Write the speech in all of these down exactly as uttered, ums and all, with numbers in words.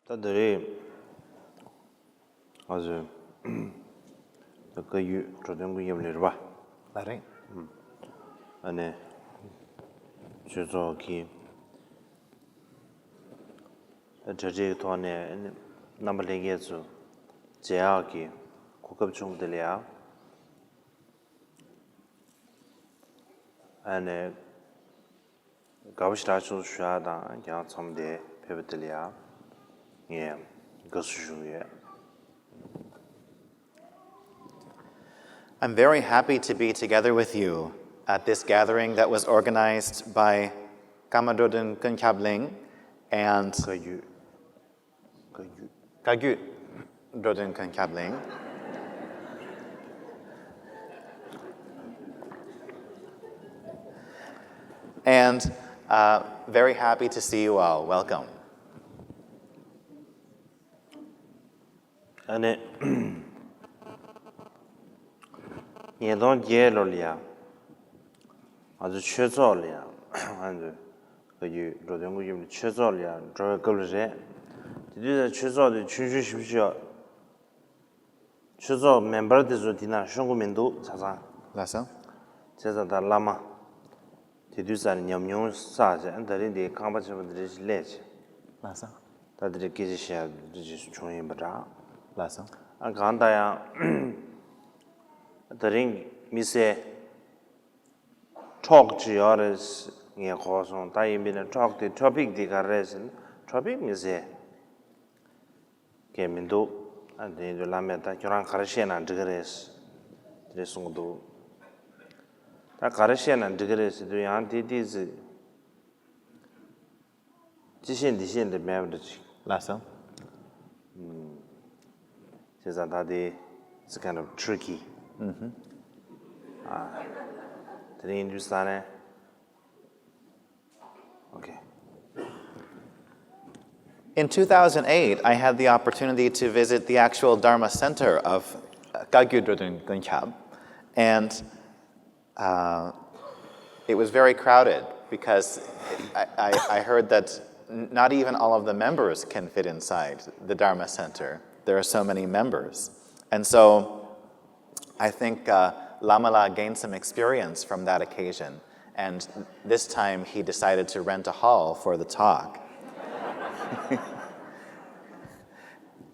ད་འདི་རེད། ང་ཚོས་ད་བཀའ་བརྒྱུད་འགྲོ་དོན་ཀུན་ཁྱབ་ལས་རེད་པ། ལགས་རེད། ཨ་ནི་ཆོས་ཚོགས་ཀྱི་གྲ་སྒྲིག་གི་ཐོག་ནས་རྣམ་པ་ལྷན་རྒྱས་ཚོ་མཇལ་ཡག་གི་གོ་སྐབས་བྱུང་བ་དེ་ལ་ཡང་ཨ་ནི། དགའ་པོ་ཞེ་དྲག་བྱུང་ཞུ་ཡག་དང་ཁྱེད་རང་ཚང་མ་འདིར་ཕེབས་པ་དེ་ལ་ཡང་ངས་དགའ་བསུ་ཞུ་གི་ཡོད། I'm very happy to be together with you at this gathering that was organized by Kama Drodin Kunkhap Ling and བཀའ་བརྒྱུད། བཀའ་བརྒྱུད། བཀའ་བརྒྱུད་འགྲོ་དོན་ཀུན་ཁྱབ་གླིང་། And uh, very happy to see you all. Welcome. ཨ་ནི། ཉིས་སྟོང་བརྒྱད་ལོ་ལ་ཡང་ང་ཚོ་ཆོས་ཚོགས་ལ་ཡང་ང་ཚོ་བཀའ་བརྒྱུད་འགྲོ་དོན་ཀུན་ཁྱབ་ཆོས་ཚོགས་ལ་ཡང་འགྲོ་བའི་སྐབས་ལ་རེད། དེ་དུས་ད་ཆོས་ཚོགས་དེ་ཆུང་ཆུང་ཞིབ་ཞིབ་ཆོས་ཚོགས་མེམ་བར་དེ་ཚོ་དེ་ན་ཤོང་གི་མི་འདུག་ཆ་ཚང་། ལགས་སོ། བྱས་ཙང་ད་བླ་མ་དེ་དུས་ས་ནས་ཉམས་མྱོང་བསགས་བྱས་ད་རིང་འདི་ཁང་པ་ཆེན་པོ་འདི་རེ་ཞིག་སླེབས་བྱས། ལགས་སོ། ད་འདི་རེ་སྐད་ཆ་བཤད་ཡག་འདི་རེ་ཞིག་བྱུང་ཡིན་པ་འདྲ། ལགས་སོ། ཨ་གང་ལྟར་ཡང་ད་རིང་དམིགས་བསལ་ཐོག་ཅིག་ཡོད་རེད་ངས་གོ་སོང་། ད་ཡིན་པས་ན་ཐོག་དེ་ཊོ་པིག་དེ་ག་རེ་རེད་ཟེར་ན་ཊོ་པིག་དམིགས་བསལ་གང་ཡང་མི་འདུག་ཨ་དེ་ཡིན་དུས་བླ་མས་ད་ཁྱོད་རང་ག་རེ་བཤད་ན་འགྲིག་གི་རེད། དེ་རེད་གསུང་གི་འདུག་ད་ག་རེ་བཤད་ན་འགྲིག་གི་རེད་ཟེར་དུས་ཡང་དེ་ཏིག་ཙི་ཅི་བཤད་འདི་བཤད་འདི་མེད་པ་འདྲ་ཅིག་ལགས་སོ། བྱས་ཙང་ད་དེ་it's kind of tricky. ཨ་དེ་རིང་ཡིན་དུས་ས་ནས། Okay. In two thousand eight, I had the opportunity to visit the actual Dharma Center of Kagyu Drödön Gonkhab, and uh, it was very crowded because I, I, I heard that n- not even all of the members can fit inside the Dharma Center. There are so many members. And so I think uh, Lamala gained some experience from that occasion, and this time he decided to rent a hall for the talk.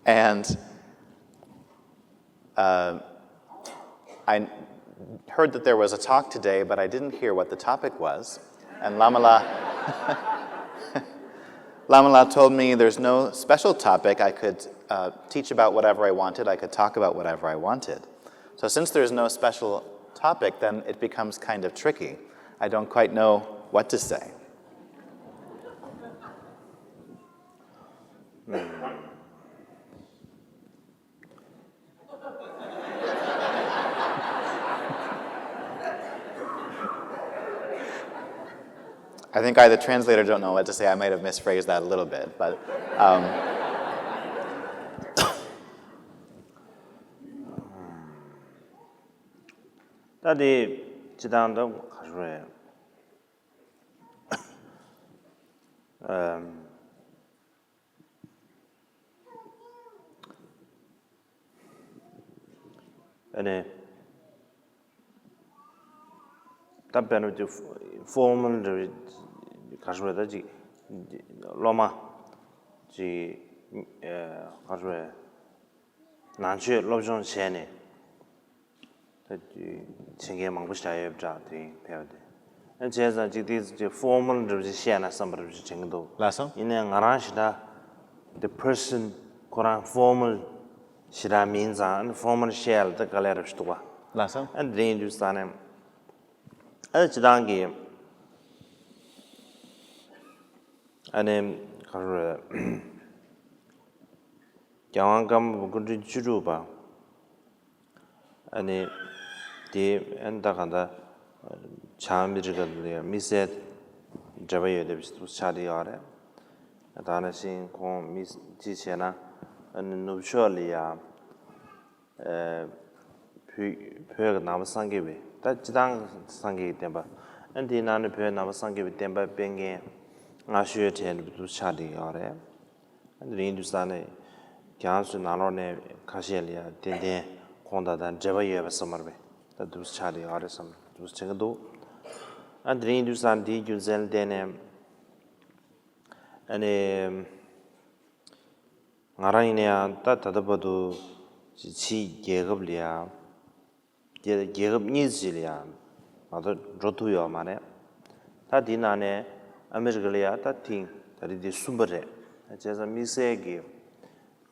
And uh, I heard that there was a talk today, but I didn't hear what the topic was. And Lamala, Lamala told me there's no special topic. I could uh, teach about whatever I wanted, I could talk about whatever I wanted. So since there's no special topic, then it becomes kind of tricky. I don't quite know what to say. I think I, the translator, don't know what to say. I might have misphrased that a little bit, but. Um, ད་དེ་སྤྱི་བཏང་ད་ག་རེ་རེད། ཨམ། ཨ་ནི། ད་དཔེར་ན་ཅིག་ཕོར་མལ་འདྲ་བའི་ག་རེ་ཟེར་ད་ཅིག་སློབ་མ་ཅིག་ག་རེ་ཟེར་ནང་ཆོས་སློབ་སྦྱོང་བྱས་ནས་ད་བྱེད་མཁན་མང་པོ་ཞིག་ཡོད་པ་འདྲ་དེ་ཕལ་བ་དེ། ཨ་བྱས་ཙང་ཅིག་དེ་ཅིག་ཕོར་མལ་འདྲ་བོ་ཅིག་བཤད་ན་བསམ་པ་འདྲ་བོ་ཅིག་དྲན་གྱི་འདུག་ལགས་སོ། ཡིན་ནའི་ང་རང་ཞེ་དྲག་the person ཁོ་རང་ཕོར་མལ་ཞེ་དྲག་མིན་ཙང་ཕོར་མལ་བཤད་ཡ་ལ་ད་དཀའ་ལས་རབ་ཞིག་འདུག་བ། ལགས་སོ། ཨ་དེ་ཡིན་དུས་ཙང་ནས་ཨ་སྤྱི་བཏང་གི་ཨ་ནི་ག་རེ་རེད། རྒྱལ་དབང་ཀརྨ་པ་སྐུ་ཕྲེང་བཅུ་དྲུག་པ། ཨ་ནི་དེ་ཨ་ནི་ད་གང་ལྟར་བྱང་ཨ་མི་རི་ཀ་ལ་ཡང་དམིགས་བསལ་འབྲེལ་བ་ཡོད་པ་ཞིག་ཏུ་ཆགས་བསྡད་ཡོད་རེད། ད་ནང་བཞིན་ཁོང་མི་ཅི་བྱས་ན་ཨ་ནི་ནུབ་ཕྱོགས་ལ་ཡང་ཨ་བོད་བོད་ཀྱི་ནང་པ་སངས་རྒྱས་པའི་ད་སྤྱི་བཏང་སངས་རྒྱས་ཀྱི་བསྟན་པ་ཨ་ནི་དེའི་ནང་ནས་བོད་ནང་པ་སངས་རྒྱས་པའི་བསྟན་པ་སྤེལ་མཁན་སྔ་ཤོས་གྲས་འདྲ་པོ་ཏུ་ཆགས་བསྡད་ཡོད་རེད། དེ་རིང་དུས་ས་ནས་ཁྱེད་རང་ཚོའི་ནང་ལོགས་ནས་ཁ་ཤས་ལ་ཡང་ཏན་ཏན་ཁོང་དང་ད་འབྲེལ་བ་ཡོད་པ་བསམ་པ་རེད། ད་དུས་ཆགས་དེ་ཡོད་རེད་བསམ་དུས་དྲན་གྱི་འདུག་ཨ་དེ་རིང་དུས་ས་འདིའི་རྒྱུ་མཚན་ལ་བརྟེན་ནས་ཨ་ནི་ང་རང་ཡིན་ན་ཡང་ད་ད་ལྟ་བར་དུ་ཕྱིའི་རྒྱལ་ཁབ་ལ་ཡང་རྒྱལ་རྒྱལ་ཁབ་གཉིས་ཅིག་ལ་ཡང་མ་གཏོགས་འགྲོ་ཐུབ་ཡོད་མ་རེད། ད་དེའི་ནང་ནས་ཨ་མི་རི་ཀ་ལ་ཡང་ད་ཐེངས་ད་རེས་འདི་གསུམ་པ་རེད། བྱས་ཙང་དམིགས་བསལ་གྱི་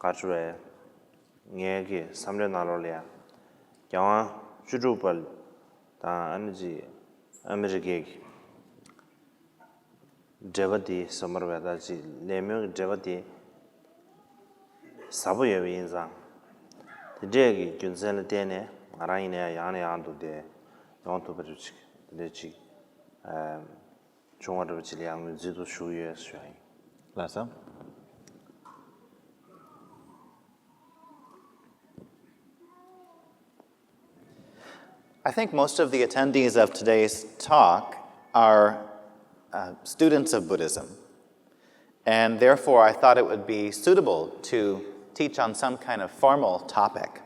ག་རེ་ཟེར་བས་ངའི་གི་བསམ་བློའི་ནང་ལོགས་ལ་ཡང་རྒྱལ་དབང་བཅུ་དྲུག་པ་དང་ཨ་ནི་ཅིག་ཨ་མི་རི་ཀའི་གི་འབྲེལ་བ་དེ་ཟེར་མར་བས་ད་ཅིག་ལས་སྨོན་གྱི་འབྲེལ་བ་དེ་ཟབ་པོ་ཡོད་པ་ཡིན་ཙང་། དེ་འདྲས་ཀྱི་རྒྱུ་མཚན་ལ་བརྟེན་ནས་ང་རང་ཡིན་ན་ཡང་ཡང་ནས་ཡང་དུ་དེ་ཡོང་ཐུབ་པ་རེད་ཅིག་དེ་འདྲས་ཅིག་བྱུང་བ་འདྲ་པོ་ཅིག་ལ་ཡང་ངོས་འཛིན་དུ་ཞུགས་ཡོད་ཞུ་ཡ་ཡིན། ལགས་སོ། I think most of the attendees of today's talk are uh, students of Buddhism, and therefore I thought it would be suitable to teach on some kind of formal topic.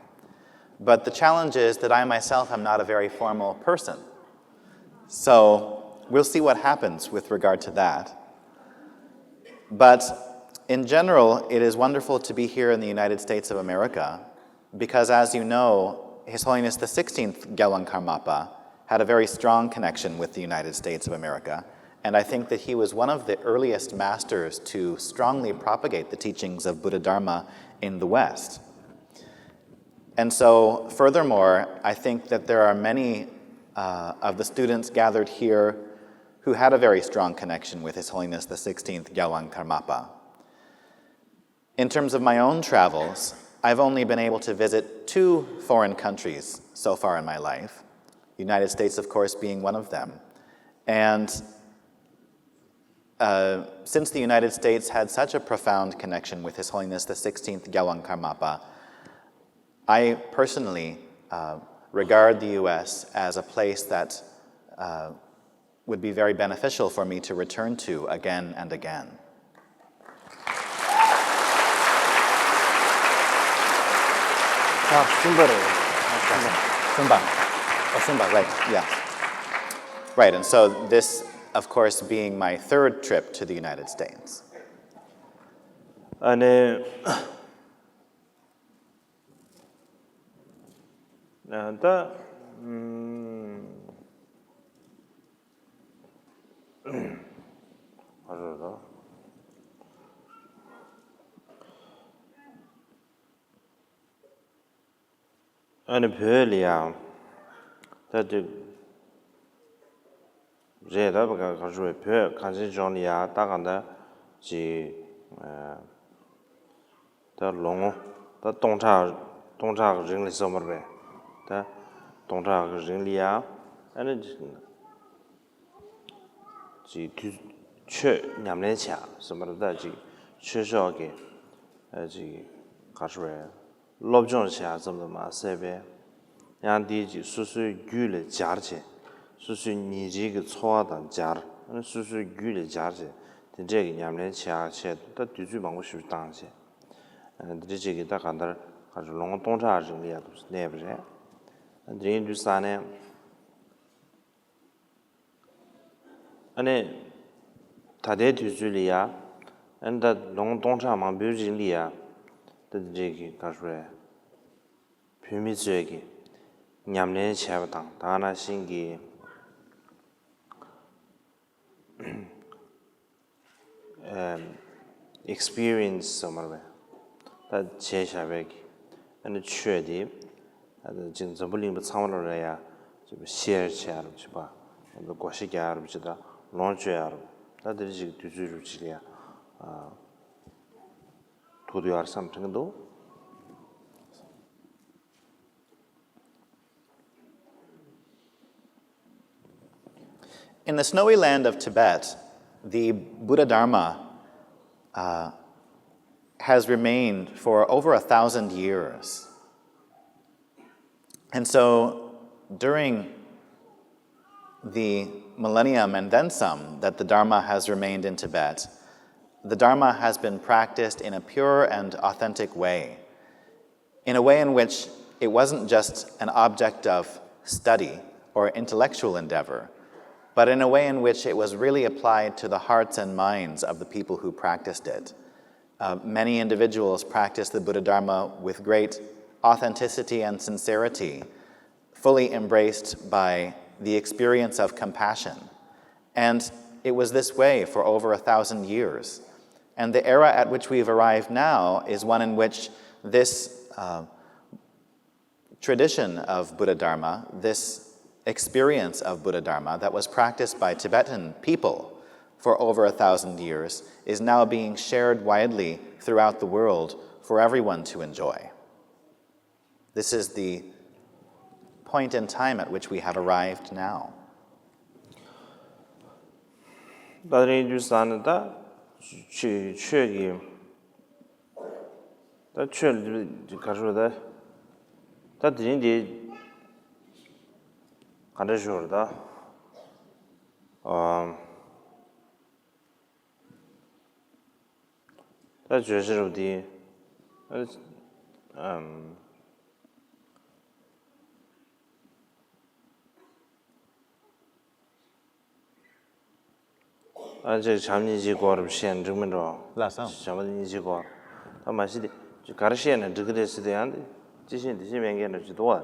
But the challenge is that I myself am not a very formal person. So we'll see what happens with regard to that. But in general, it is wonderful to be here in the United States of America because, as you know, His Holiness the sixteenth Gyalwang Karmapa had a very strong connection with the United States of America, and I think that he was one of the earliest masters to strongly propagate the teachings of Buddha Dharma in the West. And so, furthermore, I think that there are many uh, of the students gathered here who had a very strong connection with His Holiness the sixteenth Gyalwang Karmapa. In terms of my own travels, I've only been able to visit two foreign countries so far in my life, United States, of course, being one of them. And uh, since the United States had such a profound connection with His Holiness the sixteenth Gyalwang Karmapa, I personally uh, regard the U S as a place that uh, would be very beneficial for me to return to again and again. ཨ་གསུམ་པ་རེད། གསུམ་པ། ཨ་གསུམ་པ། Right, yeah. Right, and so this, of course, being my third trip to the United States. ཨ་ནི། ད་ཨ་རོ་རོ། ཨ་ནི་བོད་ལ་ཡང་ད་དེ་རེད། ད་ག་ག་རེ་བོད་གངས་ཅན་ལྗོངས་ལ་ཡང་ད་གང་ལྟར་ཅིག་ད་ལོ་ངོ་ད་སྟོང་ཕྲག་སྟོང་ཕྲག་གི་རིང་ལ་སོང་བར་བས་ད་སྟོང་ཕྲག་གི་རིང་ལ་ཡང་ཨ་ནི་ཅིག་དུས་ཆོས་ཉམས་ལེན་བྱ་སོང་བར་ད་ཅིག་ཆོས་ཕྱོགས་ཀྱི་ཅིག་ག་རེ་བས། སློབ་སྦྱོང་བྱེད་ཡག་ཙམ་དུ་མ་ཟད་པས། ཡང་འདིའི་ཅིག་སོ་སོའི་རྒྱུད་ལ་སྦྱར་བྱས། སོ་སོའི་ཉིན་རེའི་གི་འཚོ་བ་དང་སྦྱར། སོ་སོའི་རྒྱུད་ལ་སྦྱར་བྱས། དེ་འདྲས་ཀྱི་ཉམས་ལེན་བྱེད་ཡག་ཆེད་དུ་ད་དུས་ཚོད་མང་པོ་ཞིག་བཏང་བྱས། འདི་འདྲས་ཅིག་གི་ད་གང་ལྟར་ག་ཚོད་ལོ་ངོ་སྟོང་ཕྲག་རིང་ལ་ཡག་ཏུ་གནས་པ་རེད། འདི་ཡིན་དུས་ས་ནས། ཨ་ནི། ད་ལྟའི་དུས་ཚོད་ལ་ཡ། ཨ་ནི་ད་ལོ་ངོ་སྟོང་ཕྲག་མང་པོའི་རིང་ལ་ཡ། ད་འདི་འདྲའི་གི་ག་རེ་བོད་མི་ཚོས་ཀྱི་ཉམས་ལེན་བྱས་པ་དང་ད་ག་ནང་བཞིན་གྱི་ཨེམ། ཨེག་སི་པི་རི་ཡན་སི་ཟེར་མ་རེད་པས། ད་བྱས་བཞག་པའི་གི་ཨ་ནི་ཆོས་དེ་ཨ་ནི་ཅིག་འཛམ་བུ་གླིང་པ་ཚང་མ་ལ་རེ་ཡ་ཅིག་ཤེར་བྱེད་ཡ་རུ་ཅིག་པ་ཨ་ནི་བགོ་བཤའ་རྒྱག་ཡ་རུ་ཅིག་ད་ལོངས་སྤྱོད་ཡ་རུ་ད་དེ་རིང་ཅིག་དུས་ཚོད་རུ་ཅིག་ལ་ཡ་ཨ་ཐུག་ཐུབ་ཡ་རེད་བསམ་དྲན་གི་འདུག In the snowy land of Tibet, the Buddha Dharma uh, has remained for over a thousand years. And so during the millennium and then some that the Dharma has remained in Tibet, the Dharma has been practiced in a pure and authentic way, in a way in which it wasn't just an object of study or intellectual endeavor, but in a way in which it was really applied to the hearts and minds of the people who practiced it. Uh, many individuals practiced the Buddha Dharma with great authenticity and sincerity, fully embraced by the experience of compassion. And it was this way for over a thousand years. And the era at which we've arrived now is one in which this uh, tradition of Buddha Dharma, this experience of Buddha Dharma that was practiced by Tibetan people for over a thousand years, is now being shared widely throughout the world for everyone to enjoy. This is the point in time at which we have arrived now. ད་རིང་དུས་ས་ནི་ད་ཆོས་ཆོས་ཀྱི་ད་ཆོས་ག་རེ་ད་ད་དེ་རིང་འདི་ག་འདྲ་ཞུ་ར་ད། ད་བརྗོད་བྱ་རུ་དེ་ཨམ། ཨ་ཅེ་བྱམས་སྙིང་རྗེའི་སྐོར་བཤད་ན་འགྲིག་མིན་འགྲོ། ལགས་སམ། བྱམས་སྙིང་རྗེའི་སྐོར་ད་མ་གཞི་དེ་ག་རེ་བཤད་ན་འགྲིག་གི་རེད་ཟེར་དུས་ཡང་དེ་ཅི་བཤད་འདི་བཤད་མེད་མཁན་འདྲ་ཅིག་འདུག་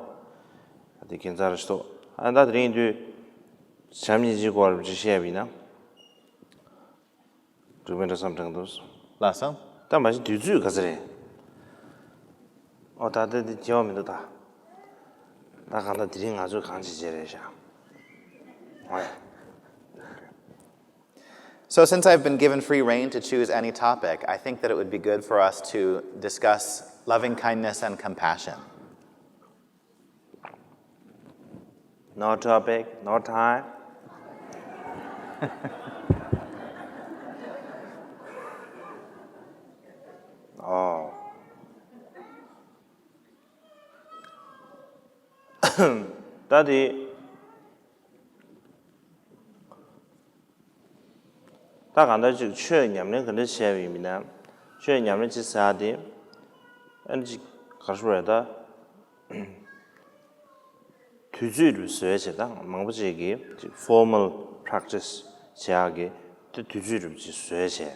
བ། དེ་ཁྱད་མཚར་ཞིག་འདུག་ཨ་ད་དེ་རིང་དུས་བྱམས་སྙིང་རྗེའི་སྐོར་ཅིག་བཤད་པ་ཡིན་ན། འགྲིག་མིན་འགྲོ་བསམ་དྲན་འདུག་ལགས་སམ། ད་མ་གཞི་དུས་ཚོད་ག་ཚོད་རེད། ཨོ་ད་ལྟ་འདི་བརྗེ་བ་མི་འདུག་ད། ད་གང་ལྟར་དེ་རིང་ང་ཚོས་གང་བྱེད་བྱེད་རེད་ཤག་ཨོ་ཡ། So, since I've been given free reign to choose any topic, I think that it would be good for us to discuss loving kindness and compassion. No topic, no time. ཨོ། ད་དེ། ད་གང་ལྟར་ཅིག་ཆོས་ཉམས་ལེན་ག་འདྲ་བྱས་པ་ཡིན་མིན་ན། ཆོས་ཉམས་ལེན་བྱེད་ཟེར་ཡག་དེ། ཨ་ནི་ཅིག་ག་རེ་ཞུ་དགོས་རེད་ད། དུས་ཚོད་རུ་བཟོས་བྱས་ད་མང་པོ་ཅིག་གིས་ཅིག་formal practice་བྱེད་ཡག་གི་དེ་དུས་ཚོད་རུ་ཅིག་བཟོས་བྱས།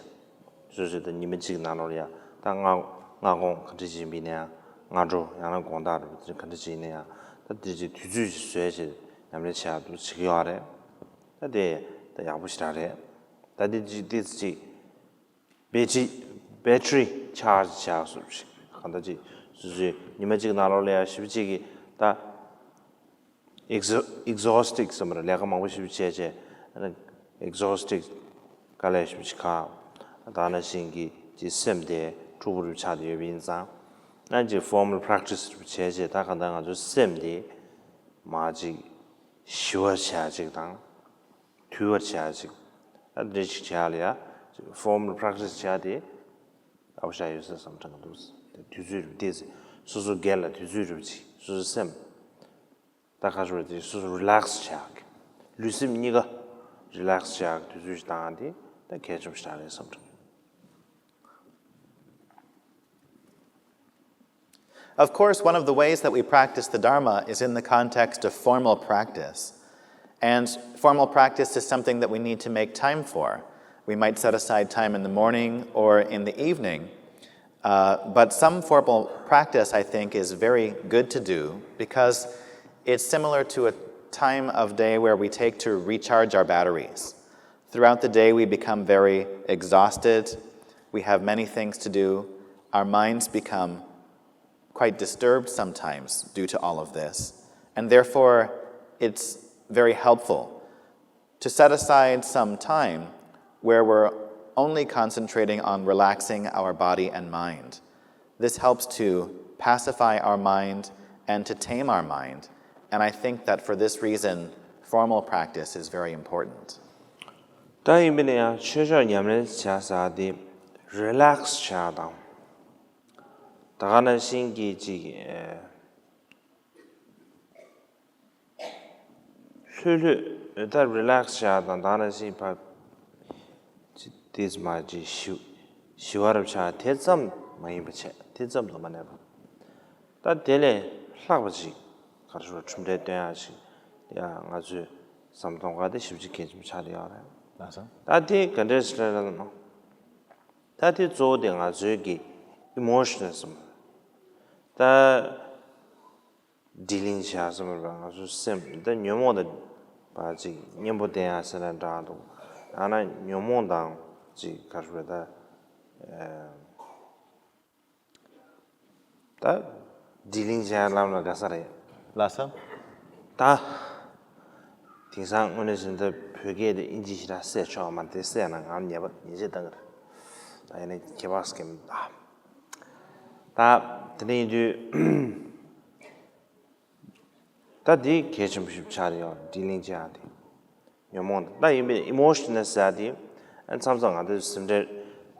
བཟོས་བྱས་ད་ཉི་མ་གཅིག་ནང་ལོགས་ལ་ཡ་ད་སྔ་སྔ་དགོང་ག་འདྲ་ཅིག་ཡིན་པ་ཡིན་ན་ཡང་སྔ་དྲོ་ཡང་ན་དགོང་དག་རུ་དེ་ག་འདྲ་ཅིག་ཡིན་ན་ཡང་ད་དེ་ཅིག་དུས་ཚོད་ཅིག་བཟོས་བྱས་ཉམས་ལེན་བྱེད་ཡག་དུ་བྱེད་ཀྱི་ཡོད་རེད། ད་དེ་ད་ཡག་པོ་ཞེ་དྲག་རེད། ད་དེ་ཅིག་ཏོག་ཙམ་ཅིག་battery battery charge་བྱ་སོ་ཞིག་གང་ལྟར་ཅིག་སོ་སོའི་ཉི་མ་གཅིག་ནང་ལོགས་ལ་ཡང་ཞེ་པོ་ཅིག་གིས་ད་exhausting་བསམ་པ་ལས་ཀ་མང་པོ་ཞེ་པོ་བྱས་བྱས་exhausting་དཀའ་ལས་ཞེ་པོ་ཅིག་ཁག་ད་ནང་བཞིན་གྱི་ཅིག་སེམས་དེ་འཁྲུག་པོ་རུ་ཆགས་ཏེ་ཡོད་པ་ཡིན་ཙང་ཨ་ཅིག་formal practice་རུ་བྱས་བྱས་ད་གང་ལྟར་ང་ཚོའི་སེམས་དེ་མ་ཅིག་ཞི་བར་བྱ་ཅིག་དང་། དུལ་བར་བྱ་ཅིག་ཨ་འདྲ་ཞིག་བྱ་ལ་ཡ། formal practice་བྱ་དེ་ཨ་བ་ཤ་ཡོད་ས་བསམ་དྲན་གི་འདུག་དུས་ཚོད་རུ་བལྟས་སོ་སོ་སྒེར་ལ་དུས་ཚོད་རུ་ཅིག་སོ་སོ་སེམས་ད་ག་ཞོར་དེ་སོ་སོ་relax་བྱ་གི་ལུས་སེམས་གཉིས་ཀ་relax་བྱ་གི་དུས་ཚོད་ཞིག་བཏང་དེ་ད་གལ་ཆེན་པོ་ཞིག་རེད་བསམ་དྲན། Of course, one of the ways that we practice the Dharma is in the context of formal practice. And formal practice is something that we need to make time for. We might set aside time in the morning or in the evening, uh, but some formal practice, I think, is very good to do because it's similar to a time of day where we take to recharge our batteries. Throughout the day, we become very exhausted. We have many things to do. Our minds become quite disturbed sometimes due to all of this, and therefore it's very helpful to set aside some time where we're only concentrating on relaxing our body and mind. This helps to pacify our mind and to tame our mind, and I think that for this reason, formal practice is very important. ད་ཡིན་པ་ན་ཡང་ཆོས་ཕྱོགས་ཉམས་ལེན་བྱ་ས་དེ་relax་བྱ་དང་། ད་ག་ནང་བཞིན་གྱི་ཅིག་ལྷོད་ལྷོད་ད་relax་བྱ་དང་ད་ག་ནང་བཞིན་ཕ་ཅིག་ཏིས་མ་ཅིག་ཞུ་ ཞི་བ་རུ་ཆགས་དེ་ཙམ་མ་ཡིན་པ་བྱས། དེ་ཙམ་དུ་མ་གནས་པ། ད་དེ་ལས་ལྷག་པ་ཅིག་ག་རེ་ཞུ་བ། གྲུབ་འབྲས་སྟོན་ཡག་ཅིག་ཡ་ང་ཚོས་བསམ་གཏོང་ག་དེ་ཞིབ་ཅིག་གལ་ཆེན་པོ་ཆགས་བསྡད་ཡོད་རེད། ལགས་སོ། ད་དེ་ག་འདྲས་ཞིག་རེད་ལབ་ན། ད་དེ་གཙོ་བོ་དེ་ང་ཚོའི་གི་ཨི་མོ་ཤི་ནལ་ཟེར་བ། ད་ཌི་ལིང་བྱེད་ཡག་ཟེར་བ་རེད་པ། ང་ཚོའི་སེམས་ད་ཉོན་མོངས་དང་བ་ཅིག་མཉམ་པོ་བསྟེན་ཡག་ཟེར་ན་འདྲ་འདུག་ཡང་ན་ཉོན་མོངས་དང་ཅིག་ག་རེ་ཞུ་བ། ད་ཨ། ད་ཌི་ལིང་བྱེད་ཡག་ལབ་ན་དགའ་ས་རེད། ལགས་སོ། ད་དེང་སང་དངོས་གནས་བྱས་ན་ད་བོད་སྐད་དེ་ཨིན་ཇི་ཞེ་དྲག་བསྲེས་ཆོག་མ་རེད། དེ་བསྲེས་ན་ང་ཉེས་པ་ཉེས་ཆད་གཏང་གི་རེད། ད་ཡིན་ནའི་ཁྱད་པར་ཟེར་གྱི་མི་འདུག་ད་དེ་འདྲ་ཡིན་དུས། ད་འདི་གལ་ཆེན་པོ་ཞིག་ཆགས་ཡོད། ཌི་ལིང་བྱེད་ཡག་དེ། ཉོན་མོངས་ད་ཡིན་པའི་ཨི་མོ་ཤི་ནལ་ཟེར་ཡག་དེ། ཨ། མཚམས་མཚམས་ང་ཚོའི་སེམས་ཁྲལ།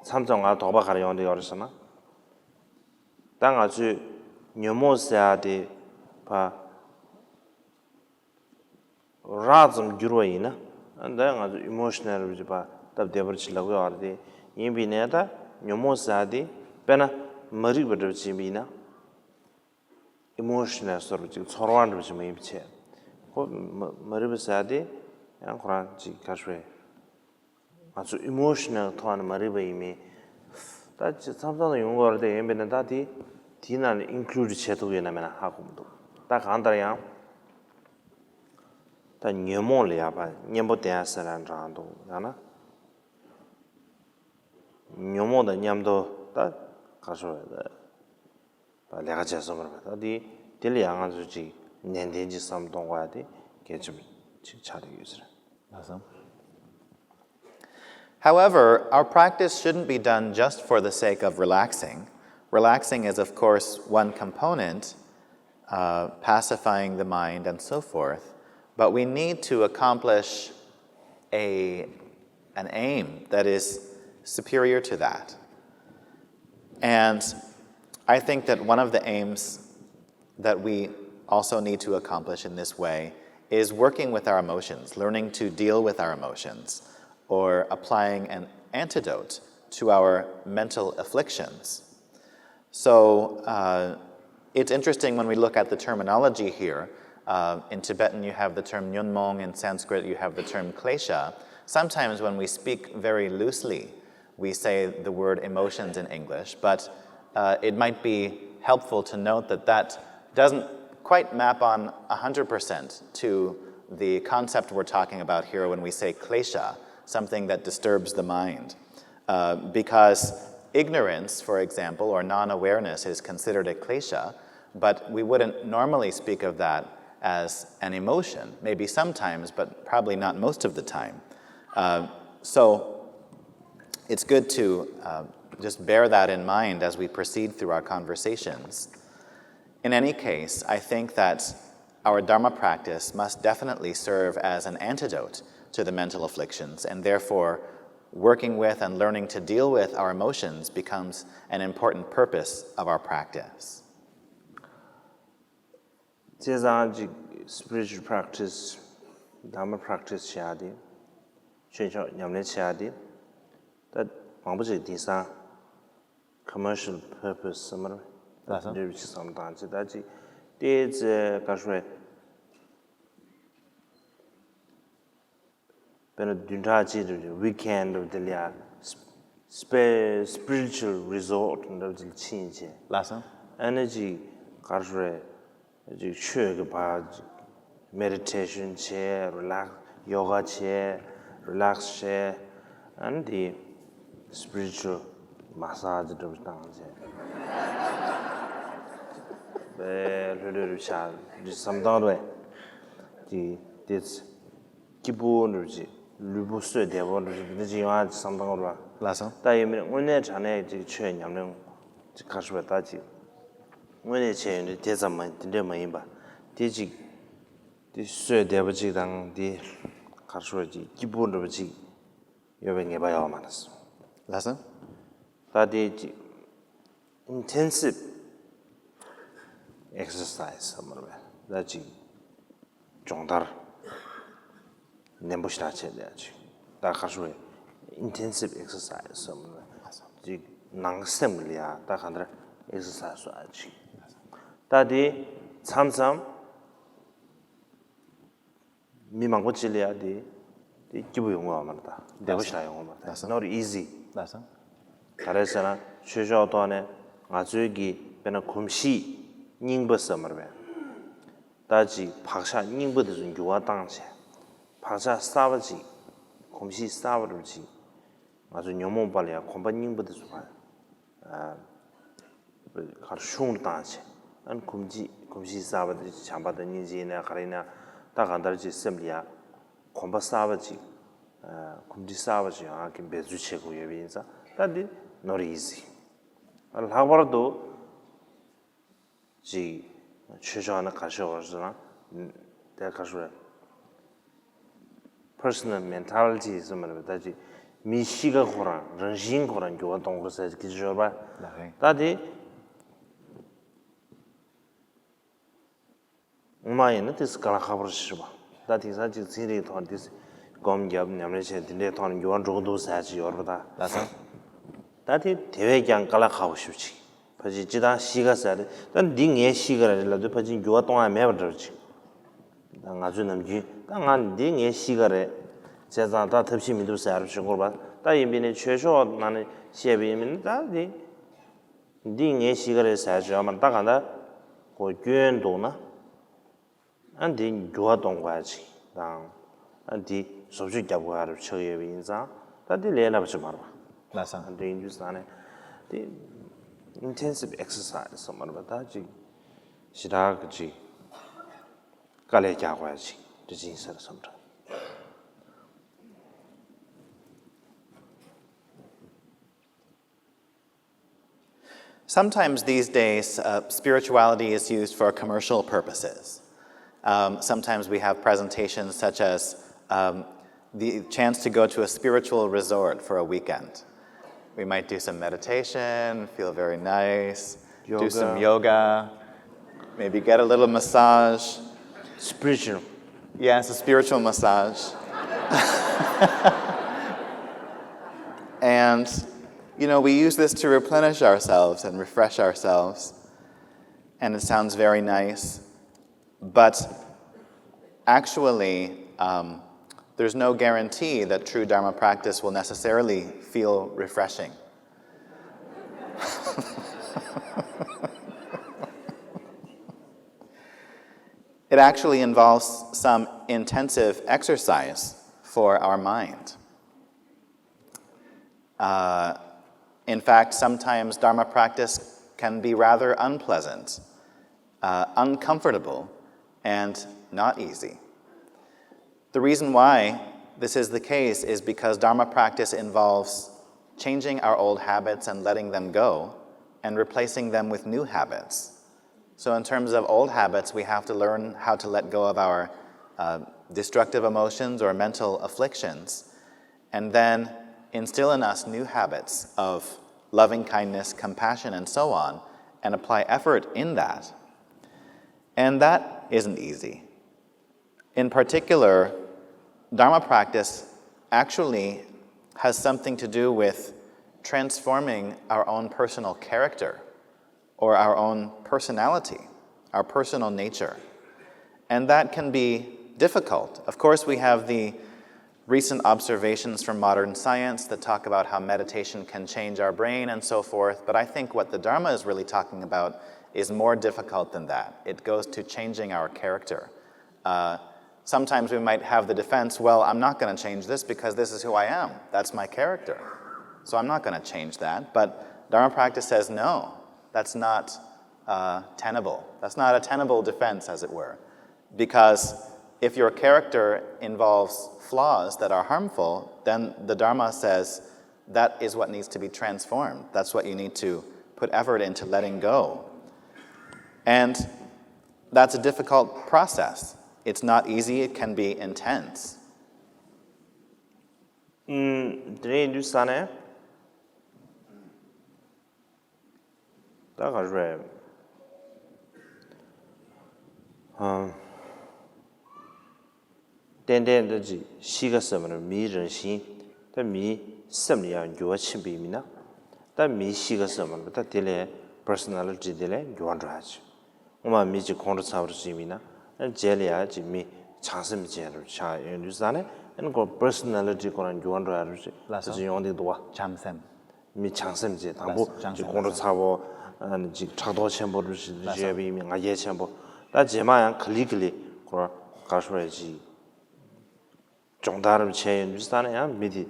མཚམས་མཚམས་ང་དོགས་པ་ག་རེ་ཡོང་བསྡད་ཡོད་རེད་ཟེར་ན། ད་ང་ཚོས་ཉོན་མོངས་ཟེར་ཡག་དེ་ཕར་རགས་ཙམ་བསྒྱུར་བ་ཡིན་ན། ཨ། ད་ང་ཚོ་ཨི་མོ་ཤི་ནལ་རེད་པ་ཅིག་ཕར་སྟབས་བདེ་པོ་ཅིག་ལབ་ཀྱི་ཡོད་རེད་དེ། ཡིན་པའི་ནའི་ད་ཉོན་མོངས་ཟེར་ཡག་དེ་དཔེར་ན་མ་རིག་པ་འདྲ་པོ་ཅིག་ཡིན་པ་ཡིན་ན། ཨི་མོ་ཤི་ནལ་སོགས་པ་ཅིག་ཚོར་བ་འདྲ་པོ་ཅིག་མ་ཡིན་པ་བྱས། ཁོ་མ་མ་རིག་པ་ཟེར་ཡག་དེ་ཡང་ཁོ་རང་ཅིག་ག་རེ་ཞུ་བ། ང་ཚོ་ཨི་མོ་ཤི་ནལ་ཐོག་ནས་མ་རིག་པ་ཡིན་མིན། ད་ཅིག་མཚམས་མཚམས་ཡོང་གི་ཡོད་རེད་དེ། ཡིན་པས་ན་ད་དེ་དེའི་ནང་ལ་ཨིན་ཀླུ་ཌི་བྱེད་ཐུབ་ཡོད་ན་མེད་ན་ཧ་གོ་མི་འདུག་ད་གང་ལྟར་ཡང་ད་ཉོན་མོངས་ལ་ཡག་པ་མཉམ་པོ་བསྟེན་ཡག་ཟེར་ན་འདྲ་འདུག་ཡང་ན་ཉོན་མོངས་དང་མཉམ་དུ་ད་ག་རེ་ཞུ་བ། ལས་ཀ་བྱས་སོང་བ་རེད་པ། ད་དེ་དེ་ལ་ཡང་ང་ཚོས་ཅིག་ནན་ཏན་ཅིག་བསམ་གཏོང་དགོས་ཡག་དེ་གལ་ཆེན་པོ་ཅིག་ཆགས་བསྡད་ཡོད་ས་རེད། ལགས་སོ། However, our practice shouldn't be done just for the sake of relaxing. Relaxing is, of course, one component, uh, pacifying the mind and so forth, but we need to accomplish a, an aim that is superior to that. And I think that one of the aims that we also need to accomplish in this way is working with our emotions, learning to deal with our emotions, or applying an antidote to our mental afflictions. So, uh, it's interesting when we look at the terminology here. Uh, in Tibetan, you have the term nyonmong, in Sanskrit, you have the term klesha. Sometimes, when we speak very loosely, we say the word emotions in English, but, uh, it might be helpful to note that that doesn't quite map on one hundred percent to the concept we're talking about here when we say klesha, something that disturbs the mind. Uh, because ignorance, for example, or non-awareness is considered a klesha, but we wouldn't normally speak of that as an emotion, maybe sometimes, but probably not most of the time. Uh, so it's good to, uh, just bear that in mind as we proceed through our conversations. In any case, I think that our Dharma practice must definitely serve as an antidote to the mental afflictions, and therefore, working with and learning to deal with our emotions becomes an important purpose of our practice. བྱས་ཙང་ཅིག་spiritual practice, Dharma practice བྱེད་ཡག་དེ། ཆོས་ཕྱོགས་ཉམས་ལེན་བྱེད་ཡག་དེ། ད་མང་པོ་ཅིག་དེང་སང་commercial purpose ཟེར་མ་རེད། ལགས་སོ། འདྲ་བོ་ཅིག་བསམ་བློ་བཏང་བྱས། ད་ཅིག་དེ་ཚེ་ག་རེ་ཞུ་བས། དཔེར་ན་བདུན་ཕྲག་གཅིག་འདྲ་བོ་ཅིག་weekend འདྲ་བོ་དེ་ལ་ཡ་སྤེ་spiritual resort འདྲ་བོ་ཅིག་ལ་ཕྱིན་བྱས། ལགས་སོ། ཨ་ནི་ཅིག་ག་རེ་ཞུ་བས། ཅིག་ཆོས་ཀྱི་བར་ཅིག་meditation བྱས། relax yoga བྱས། relax བྱས། ཨ་ནི་དེ་spiritual massage འདྲ་པོ་བཏང་བྱས། དཔེ་ལྷོད་ལྷོད་རུ་བྱ་འདི་བསམ་སྟངས་རེད། དེ་དེ་སྐྱིད་པོ་འདྲ་པོ་ཅིག་ལུས་པོ་གསོས་བདེ་པོ་འདྲ་པོ་ཅིག་འདི་འདྲ་ཅིག་ཡོང་ཡག་བསམ་སྟངས་རེད། ལགས་སོ། ད་ཡིན་མིན་དངོས་གནས་དྲང་གནས་ཅིག་ཆོས་ཉམས་ལེན་ཅིག་ག་རེ་ཞུ་བས། ད་ཅིག་དངོས་གནས་བྱས་ཡོང་དུས་དེ་ཙམ་མ་དེ་འདྲས་མ་ཡིན་པ། དེ་ཅིག་དེ་གསོས་བདེ་པོ་ཅིག་དང་། དེ་ག་རེ་ཞུ་བ་ཅིག་སྐྱིད་པོ་འདྲ་པོ་ཅིག་ཡོད་པའི་ངེས་པ་ཡོད་མ་རེད། ལགས་སོ། ད་དེ་ཅིག་intensive exercise ཟེར་མ་རེད་པས། ད་ཅིག་སྦྱོང་བརྡར་ནན་པོ་ཞེ་དྲག་བྱས་བསྡད་ཅིག་ད་ག་རེ་ཞུ་བས། intensive exercise ཟེར་མ་རེད་པས། ཅིག་ནང་སེམས་ལ་ཡ་ད་གང་ལྟར་ཨེག་སར་སའི་སི་ཨ་ཅིག་ད་དེ་མཚམས་མཚམས་མི་མང་པོ་ཅིག་ལ་ཡ་དེ་དེ་སྐྱིད་པོ་ཡོང་གི་ཡོད་མ་རེད། ད་བདེ་པོ་ཞིག་ཡོང་གི་མ་རེད། ད་Not easy. ལགས་སོ། ག་རེ་ཟེར་ན་ཆོས་ཕྱོགས་ཐོག་ནས་ང་ཚོའི་གི་དཔེར་ན་གོམས་གཤིས་རྙིང་པ་ཟེར་མ་རེད་པས། ད་ཅིག་བག་ཆགས་རྙིང་པ་དེ་ཚོ་འགྱུར་བ་བཏང་བྱས། བག་ཆགས་གསར་པ་ཅིག་གོམས་གཤིས་གསར་པ་རུ་ཅིག་ང་ཚོ་ཉོན་མོངས་པ་ལ་ཡང་གོམས་པ་རྙིང་པ་དེ་ཚོ་ཕར་ཨ་གར་ཤུང་རུ་བཏང་བྱས། ཨ་ནི་གོམས་གཤིས་གོམས་གཤིས་གསར་པ་དེ་བྱམས་པ་དང་སྙིང་རྗེ་ཡིན་ན་ག་རེ་ཡིན་ན་ད་གང་ལྟར་ཅིག་སེམས་ལ་ཡང་གོམས་པ་གསར་པ་ཅིག་ཨ་གོམས་འདྲིས་གསར་པ་ཅིག་ཨ་གི་འབད་རྩོལ་བྱེད་དགོས་ཡོད་པ་ཡིན་ཙང་ད་འདི་Not easy. ལྷག་པར་དུ་ཅིག་ཆོས་ཕྱོགས་ནི་ག་ཤེད་བར་སོང་ན་དེ་ག་ཤེད་རེད། Personal mentality ཟེར་མ་རེད་པས། ད་ཅིག་མིའི་གཤིས་ཀ་ཁོ་རང་རང་བཞིན་ཁོ་རང་འགྱུར་བ་གཏོང་དགོས་ཟེར་གྱི་ཡོད་པ། ལགས་རེད། ད་དེ་ངོ་མ་ཡིན་ན་དེ་དཀའ་ལས་ཁག་པོ་ཞིག་རེད་པ། ད་དེང་སང་ཅིག་ཚན་རིག་ཐོག་འདི་སྒོམ་བརྒྱབ་ཉམས་ལེན་བྱས་དེ་འདྲའི་ཐོག་ནས་འགྱུར་བ་འགྲོ་གི་འདུག་ཟེར་ཅིག་ཡོད་རེད་པ། ད་ལགས་སོ། ད་དེ་དེ་བས་ཀྱང་དཀའ་ལས་ཁག་པོ་ཞིག་ཅིག་ཕལ་ཆེར་སྤྱིར་བཏང་གཤིས་ཀ་ཟེར་རེད། ད་འདི་ངའི་གཤིས་ཀ་རེད་ལབ་དུས་ཕལ་ཆེར་འགྱུར་བ་གཏོང་ཡ་མེད་པ་འདྲ་བ་ཅིག་ད་ང་ཚོས་ནམ་རྒྱུན་ད་ང་འདི་ངའི་གཤིས་ཀ་རེད། བྱས་ཙང་ད་ཐབས་ཤེས་མི་འདུག་ཟེར་ཡ་རབས་བྱེད་དགོས་པ། ད་ཡིན་པས་ནི་ཆོས་ཕྱོགས་ནང་ནས་བཤད་པ་ཡིན་པས་ནི་ད་འདི་འདི་ངའི་གཤིས་ཀ་རེད་ཟེར་ཡ་ཅིག་ཡོད་མ་རེད། ད་གང་ལྟར་ཁོ་སྐྱོན་འདུག་ན་ཨ་འདི་འགྱུར་བ་གཏོང་དགོས་ཡ་ཅིག་དང་ཨ་འདི་བཟོ་བཅོས་རྒྱབ་དགོས་ཡ་རབས་ཆགས་ཡོད་པ་ཡིན་ཙང་ད་འདི་ལས་སླ་པོ་ཅིག་མ་རེད་པ། ལགས་སོ། ཨ་འདི་ཡིན་དུས་ཙང་ནས་འདི་Intensive exercise ཟེར་མ་རེད་པ། ད་ཅིག་ཞེ་དྲག་གི་ཅིག་དཀའ་ལས་རྒྱག་དགོས་ཡ་ཅིག་འདི་ཅིག་ཡིན་ས་རེད་བསམ་འདྲ། Sometimes these days, uh, spirituality is used for commercial purposes. Um, sometimes we have presentations such as um, the chance to go to a spiritual resort for a weekend. We might do some meditation, feel very nice, do some Yoga. Yoga, maybe get a little massage. Spiritual. Yes, a spiritual massage. And, you know, we use this to replenish ourselves and refresh ourselves. And it sounds very nice. But actually, um, there's no guarantee that true Dharma practice will necessarily feel refreshing. It actually involves some intensive exercise for our mind. Uh, in fact, sometimes Dharma practice can be rather unpleasant, uh, uncomfortable, and not easy. The reason why this is the case is because Dharma practice involves changing our old habits and letting them go and replacing them with new habits. So, in terms of old habits, we have to learn how to let go of our uh, destructive emotions or mental afflictions, and then instill in us new habits of loving kindness, compassion, and so on, and apply effort in that. And that isn't easy. In particular, Dharma practice actually has something to do with transforming our own personal character or our own personality, our personal nature. And that can be difficult. Of course, we have the recent observations from modern science that talk about how meditation can change our brain and so forth, but I think what the Dharma is really talking about is more difficult than that. It goes to changing our character. Uh, sometimes we might have the defense, "Well, I'm not going to change this because this is who I am. That's my character. So I'm not going to change that." But Dharma practice says, "No, that's not uh, tenable. That's not a tenable defense, as it were." Because if your character involves flaws that are harmful, then the Dharma says that is what needs to be transformed. That's what you need to put effort into letting go. And that's a difficult process. It's not easy, it can be intense. ཨུམ། དེ་རིང་དུས་ས་ནས། ད་ག་རེ་རེད། ཨ། ཏན་ཏན་ད་ཅིག་གཤིས་ཀ་ཟེར་བ་ནི་མིའི་རང་བཞིན། ད་མིའི་སེམས་ལ་ཡང་འགྱུར་བ་ཕྱིན་པ་ཡིན་ན། ད་མིའི་གཤིས་ཀ་ཟེར་བ་རེད་པ། ད་དེ་ལས་པར་སོ་ན་ལི་ཊི་དེ་ལས་འགྱུར་བ་འགྲོ་ཡ་ཅིག་སྔོན་མ་མི་གཅིག་ཁོང་ཁྲོ་ཚ་པོ་ཞིག་ཡིན་ན། རྗེས་ལ་ཡ་ཅིག་མི་བྱམས་སེམས་ཅན་རུ་ཆགས་ཡོང་དུས་ཙང་ནས། ཨ་ནི་ཁོ་པར་སོ་ན་ལི་ཊི་ཁོ་རང་འགྱུར་བ་འགྲོ་ཡ་རུ་ཞིག་ལགས་སོ། ཅིག་ཡོང་གི་འདུག་བ། བྱམས་སེམས། མི་བྱམས་སེམས་ཅན་དང་པོ་ལགས་སོ། བྱམས་ཅིག་སེམས་ཁོང་ཁྲོ་ལགས་སོ། ཚ་པོ། ཨ་ནི་ཅིག་ཕྲག་དོག་ཆེན་པོ་རུ་ཞིག་ལགས་སོ། ཡོད་པའི་མི་ང་རྒྱལ་ཆེན་པོ། ད་རྗེས་མ་ཡང་ག་ལེ་ག་ལེ་ཁོ་རང་ག་རེ་ཞུ་དགོས་རེད། ཅིག་སྦྱོང་བརྡར་རུ་བྱས་ཡོང་དུས་ཙང་ནས་ཡང་མི་དེ་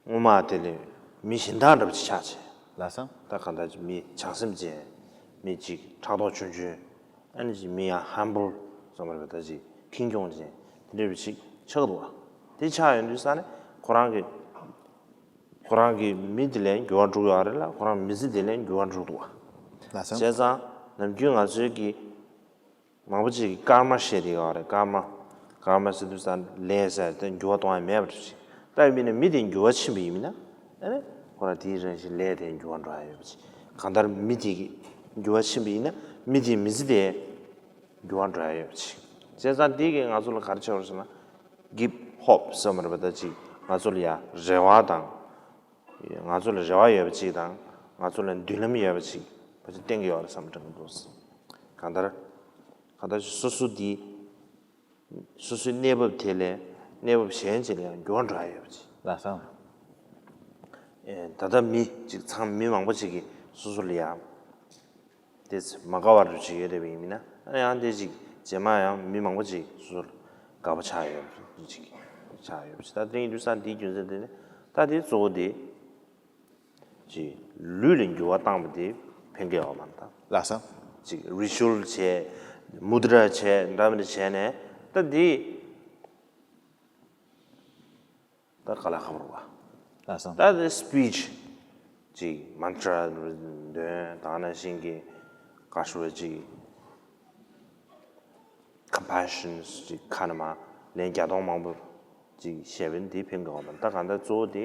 སྔོན་མ་དེ་ལས་མི་གཞན་དག་འདྲ་པོ་ཅིག་ཆགས་བྱས། ལགས་སོ། ད་གང་ལྟར་ཅིག་མི་བྱམས་སེམས་ཅན། མི་ཅིག་ཕྲག་དོག་ཆུང་ཆུང་། ཨ་ནི་ཅིག་མི་ཡང་ཧམ་བྷལ་ཟེར་བ་རེད་པ། ད་ཅིག་ཁེངས་སྐྱུང་ཅན་དེ་འདྲ་པོ་ཅིག་ཆགས་འདུག་བ། དེ་ཆགས་ཡོང་དུས་ཙང་ནས་ཁོ་རང་གི་ཁོ་རང་གི་མི་དེ་ལས་འགྱུར་བ་འགྲོ་གི་ཡོད་རེད་ལ། ཁོ་རང་མི་ཚེ་དེ་ལས་འགྱུར་བ་འགྲོ་འདུག་བ། ལགས་སོ། བྱས་ཙང་ནམ་རྒྱུན་ང་ཚོའི་གི་མང་པོ་ཅིག་གིས་ཀརྨ་བཤད་དེ་ཡོད་རེད། ཀརྨ། ཀརྨ་ཟེར་དུས་ཙང་ལས་ཟེར་དེ་འགྱུར་བ་གཏོང་ཡ་མེད་པ་ཞིག་ད་ཡིན་ན་མི་དེ་འགྱུར་བ་ཕྱིན་པ་ཡིན་ན། ཨ་ནི་ཁོ་རང་དེའི་རང་བཞིན་ལས་དེ་འགྱུར་བ་འགྲོ་ཡ་ཡོད་པ་ཞིག་གང་ལྟར་མི་དེ་གི་འགྱུར་བ་ཕྱིན་པ་ཡིན་ན་མི་དེའི་མི་ཚེ་དེ་འགྱུར་བ་འགྲོ་ཡ་ཡོད་པ་ཞིག་བྱས་ཙང་དེ་གིས་ང་ཚོ་ལ་ག་རེ་བྱེད་པ་རེད་ཟེར་ན། གིབ་ཧོབ་ཟེར་བ་རེད་པ། ད་ཅིག་ང་ཚོ་ལ་ཡ་རེ་བ་དང་། ང་ཚོ་ལ་རེ་བ་ཡོད་པ་ཅིག་དང་། ང་ཚོ་ལ་མདུན་ལམ་ཡོད་པ་ཅིག་ཕལ་ཆེར་བསྟན་གྱི་ཡོད་རེད་བསམ་དྲན་གྱི་འདུག་གང་ལྟར། གང་ལྟར་སོ་སོ་འདི། སོ་སོའི་གནས་བབ་དེ་ལས་གནས་བབ་གཞན་ཅིག་ལ་ཡང་འགྱུར་བ་འགྲོ་ཡ་ཡོད་པ་ཅིག་ལགས་སོ། ཨེ། ད་ལྟ་མི་ཅིག་ཚང་མི་མང་པོ་ཅིག་གིས་སོ་སོ་ལ་ཡ། དེ་མ་དགའ་བ་རུ་ཅིག་ཡོད་རེད་པ། ཡིན་ན་ཨ་ཡང་དེ་ཅིག་རྗེས་མ་ཡང་མི་མང་པོ་ཅིག་སོ་སོར་དགའ་པོ་ཆགས་ཡོད་ཅིག་ཆགས་ཡོད་ཅིག་ད་དེ་ཡིན་དུས་ཙང་དེའི་རྒྱུ་མཚན་དེ་ནི་ད་དེ་གཙོ་བོ་དེ་ཅིག་ལུས་ལ་འགྱུར་བ་བཏང་བ་དེ་ཕན་གྱི་ཡོད་མ་རེད་ད། ལགས་སོ། ཅིག་རི་ཅུ་ཨལ་བྱས། མུ་དྲ་བྱས། འདྲ་མི་འདྲ་བྱས་ནས་ད་དེ། ད་ག་ལ་ཁ་བོར་བ། ལགས་སོ། ད་དེ་སི་པི་ཆི་ཅིག་མན་ཏྲ་འདོན་དང་ནང་བཞིན་གྱི་ག་ཞུ་བ་ཅིག་ཀམ་པེ་ཤན་ཅིག་ཁ་ན་མ་ལན་བརྒྱ་སྟོང་མང་པོ་ཅིག་བཤད་པ་འདི་ཕན་གྱི་ཡོད་མ་རེད། ད་གང་ལྟར་གཙོ་བོ་དེ་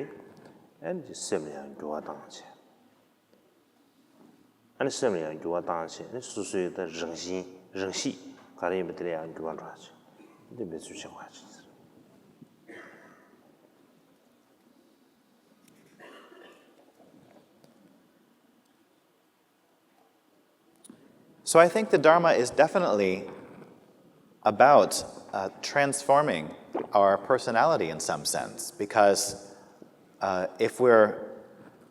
ཨ་ནི་སེམས་ལ་ཡང་འགྱུར་བ་བཏང་བྱས། ཨ་ནི་སེམས་ལ་ཡང་འགྱུར་བ་བཏང་བྱས་ནས་སོ་སོའི་ད་རང་བཞིན་རང་གཤིས་ག་རེ་ཡིན་པ་དེ་ལ་ཡང་འགྱུར་བ་འགྲོ་བ་བྱས། འདི་འབད་རྩོལ་བྱེད་དགོས་བྱས། So I think the Dharma is definitely about uh, transforming our personality in some sense, because uh, if we're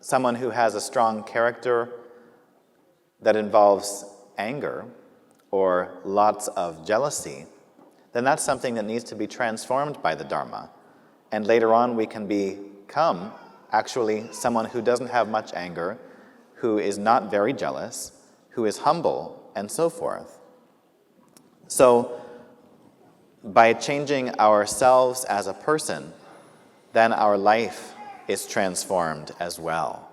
someone who has a strong character that involves anger or lots of jealousy, then that's something that needs to be transformed by the Dharma. And later on, we can become actually someone who doesn't have much anger, who is not very jealous, who is humble, and so forth. So, by changing ourselves as a person, then our life is transformed as well.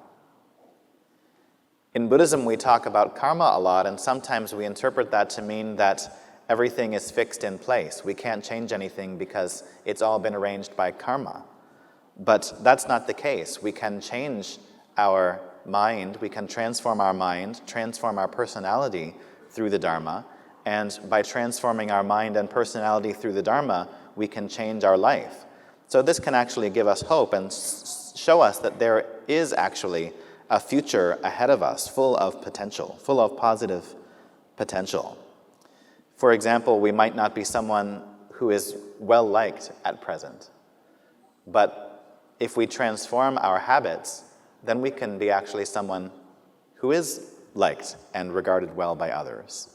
In Buddhism, we talk about karma a lot, and sometimes we interpret that to mean that everything is fixed in place. We can't change anything because it's all been arranged by karma. But that's not the case. We can change our mind, we can transform our mind, transform our personality through the Dharma. And by transforming our mind and personality through the Dharma, we can change our life. So this can actually give us hope and show us that there is actually a future ahead of us full of potential, full of positive potential. For example, we might not be someone who is well liked at present, but if we transform our habits, then we can be actually someone who is liked and regarded well by others.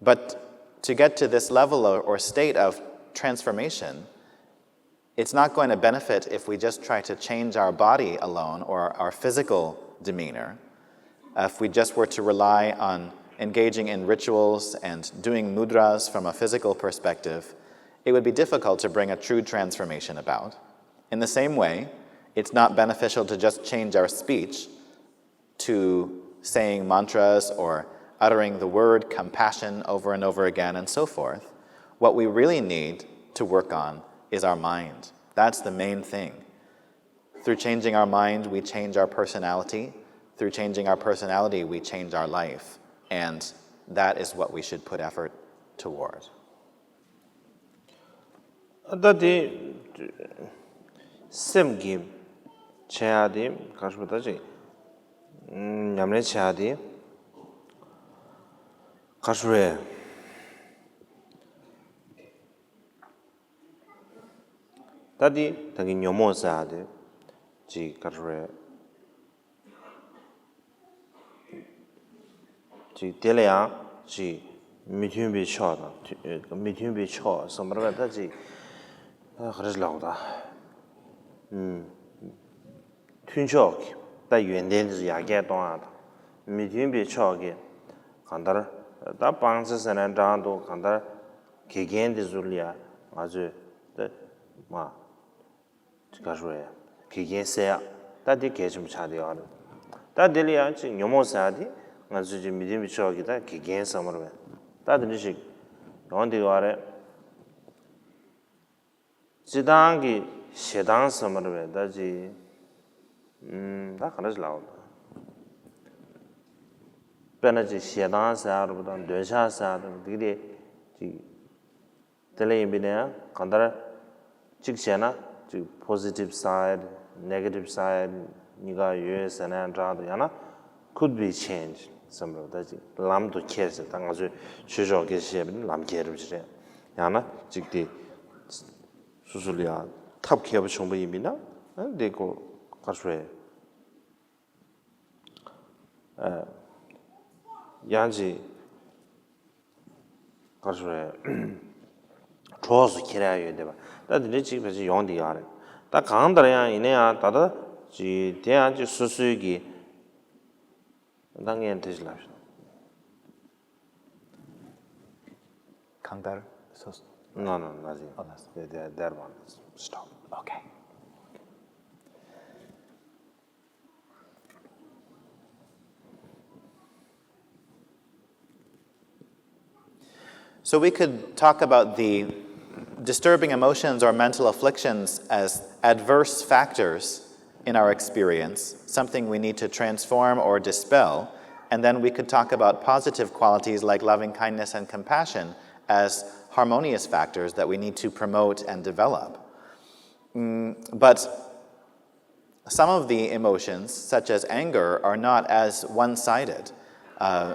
But to get to this level of, or state of transformation, it's not going to benefit if we just try to change our body alone or our physical demeanor. If we just were to rely on engaging in rituals and doing mudras from a physical perspective, it would be difficult to bring a true transformation about. In the same way, it's not beneficial to just change our speech to saying mantras or uttering the word compassion over and over again and so forth. What we really need to work on is our mind. That's the main thing. Through changing our mind, we change our personality. Through changing our personality, we change our life. And that is what we should put effort toward. ད་དེ་སེམས་ཀྱི་བྱེད་ཡག་དེ་ག་རེ་ཞུ་དགོས། ད་ཅིག་ ཉམས་ལེན་བྱ་ཡ་དེ་ག་རེ་ཟེར་བས། ད་འདི་ད་གིན་ཉོན་མོངས་ཟེར་ཡ་དེ་ཅིག་ག་རེ་ཟེར་བས། ཅིག་དེ་ལ་ཡང་ཅིག་མི་མཐུན་པའི་ཕྱོགས་དང་མཐུན་མི་མཐུན་པའི་ཕྱོགས་ཟེར་བ་ད་ཅིག་ག་རེ་ལབ་དགོས་ད། མཐུན་ཕྱོགས་ཀྱི་ད་ཡོན་ཏན་དེ་ཚོ་ཡར་རྒྱས་གཏོང་ཡ་དང་། མི་མཐུན་པའི་ཕྱོགས་ཀྱི་གང་ལྟར་ད་སྤང་བྱ་ཟེར་ན་འདྲ་འདུག་གང་ལྟར་དགེ་རྒན་དེ་ཚོ་ལ་ཡ་ང་ཚོས་ད་མ་ག་རེ་ཟེར་དགེ་རྒན་ཟེར་ཡ་ད་དེ་གལ་ཆེན་པོ་ཆགས་བསྡད་ཡོད་རེད། ད་དེ་ལ་ཡང་ཅིག་ཉོན་མོངས་ཟེར་ཡ་དེ་ང་ཚོས་ཅིག་མི་མཐུན་པའི་ཕྱོགས་ཀྱི་ད་དགེ་རྒན་ཟེར་མ་རེད་པས། ད་དེ་འདྲ་ཞིག་ཡོང་བསྡད་ཡོད་རེད། སྤྱིར་བཏང་གི་ཞེ་སྡང་ཟེར་མ་རེད་པས་ད་ཅི། ཨུམ། ད་ག་འདྲ་ཞིག་ལབ་དགོས། དཔེར་ན་ཅིག་ཞེ་སྡང་ཟེར་ཡ་རེད་པ་དང་འདོད་ཆགས་ཟེར་ཡ་རེད་པ་འདི་གི་དེ་ཅིག་དེ་ལ་ཡིན་པས་ན་ཡང་གང་ལྟར་གཅིག་བྱས་ན་ཅིག་positive side, negative side གཉིས་ཀ་ཡོད་ཟེར་ན་ཡང་འདྲ་འདུག་ཡང་ན་could be change ཟེར་མ་རེད་པ་ད་ཅིག་ལམ་དུ་ཁྱེར་ཟེར། ད་ང་ཚོས་ཆོས་ཕྱོགས་སྐད་ཆ་བཤད་པ་ནི་ལམ་ཁྱེར་རེད་པ་ཅིག་རེད། ཡང་ན་ཅིག་དེ་སོ་སོ་ལ་ཡང་ཐབས་མཁས་པོ་བྱུང་བ་ཡིན་པས་ན་ཨ་འདི་ཀོ་ག་རེ་ཟེར། ཨ་ཡང་ཅིག་ག་རེ་ཟེར། གྲོགས་སུ་ཁྱེར་ཡ་ཡོད་བསྡད་པ་ད་དེ་འདྲའི་ཅིག་ཕལ་ཆེར་ཡོང་བསྡད་ཡོད་རེད། ད་གང་ལྟར་ཡང་ཡིན་ན་ཡང་ད་ལྟ་ཅིག་དེ་ཡང་ཅིག་སོ་སོའི་གི་ད་ངས་དེ་ཞིག་ལབ་ཤོག་གང་ལྟར་སོ་སོ། No, no, nothing. Oh, nothing. There, there, there one. Stop. Okay. So we could talk about the disturbing emotions or mental afflictions as adverse factors in our experience, something we need to transform or dispel. And then we could talk about positive qualities like loving kindness and compassion as harmonious factors that we need to promote and develop. Mm, but some of the emotions, such as anger, are not as one sided. Uh,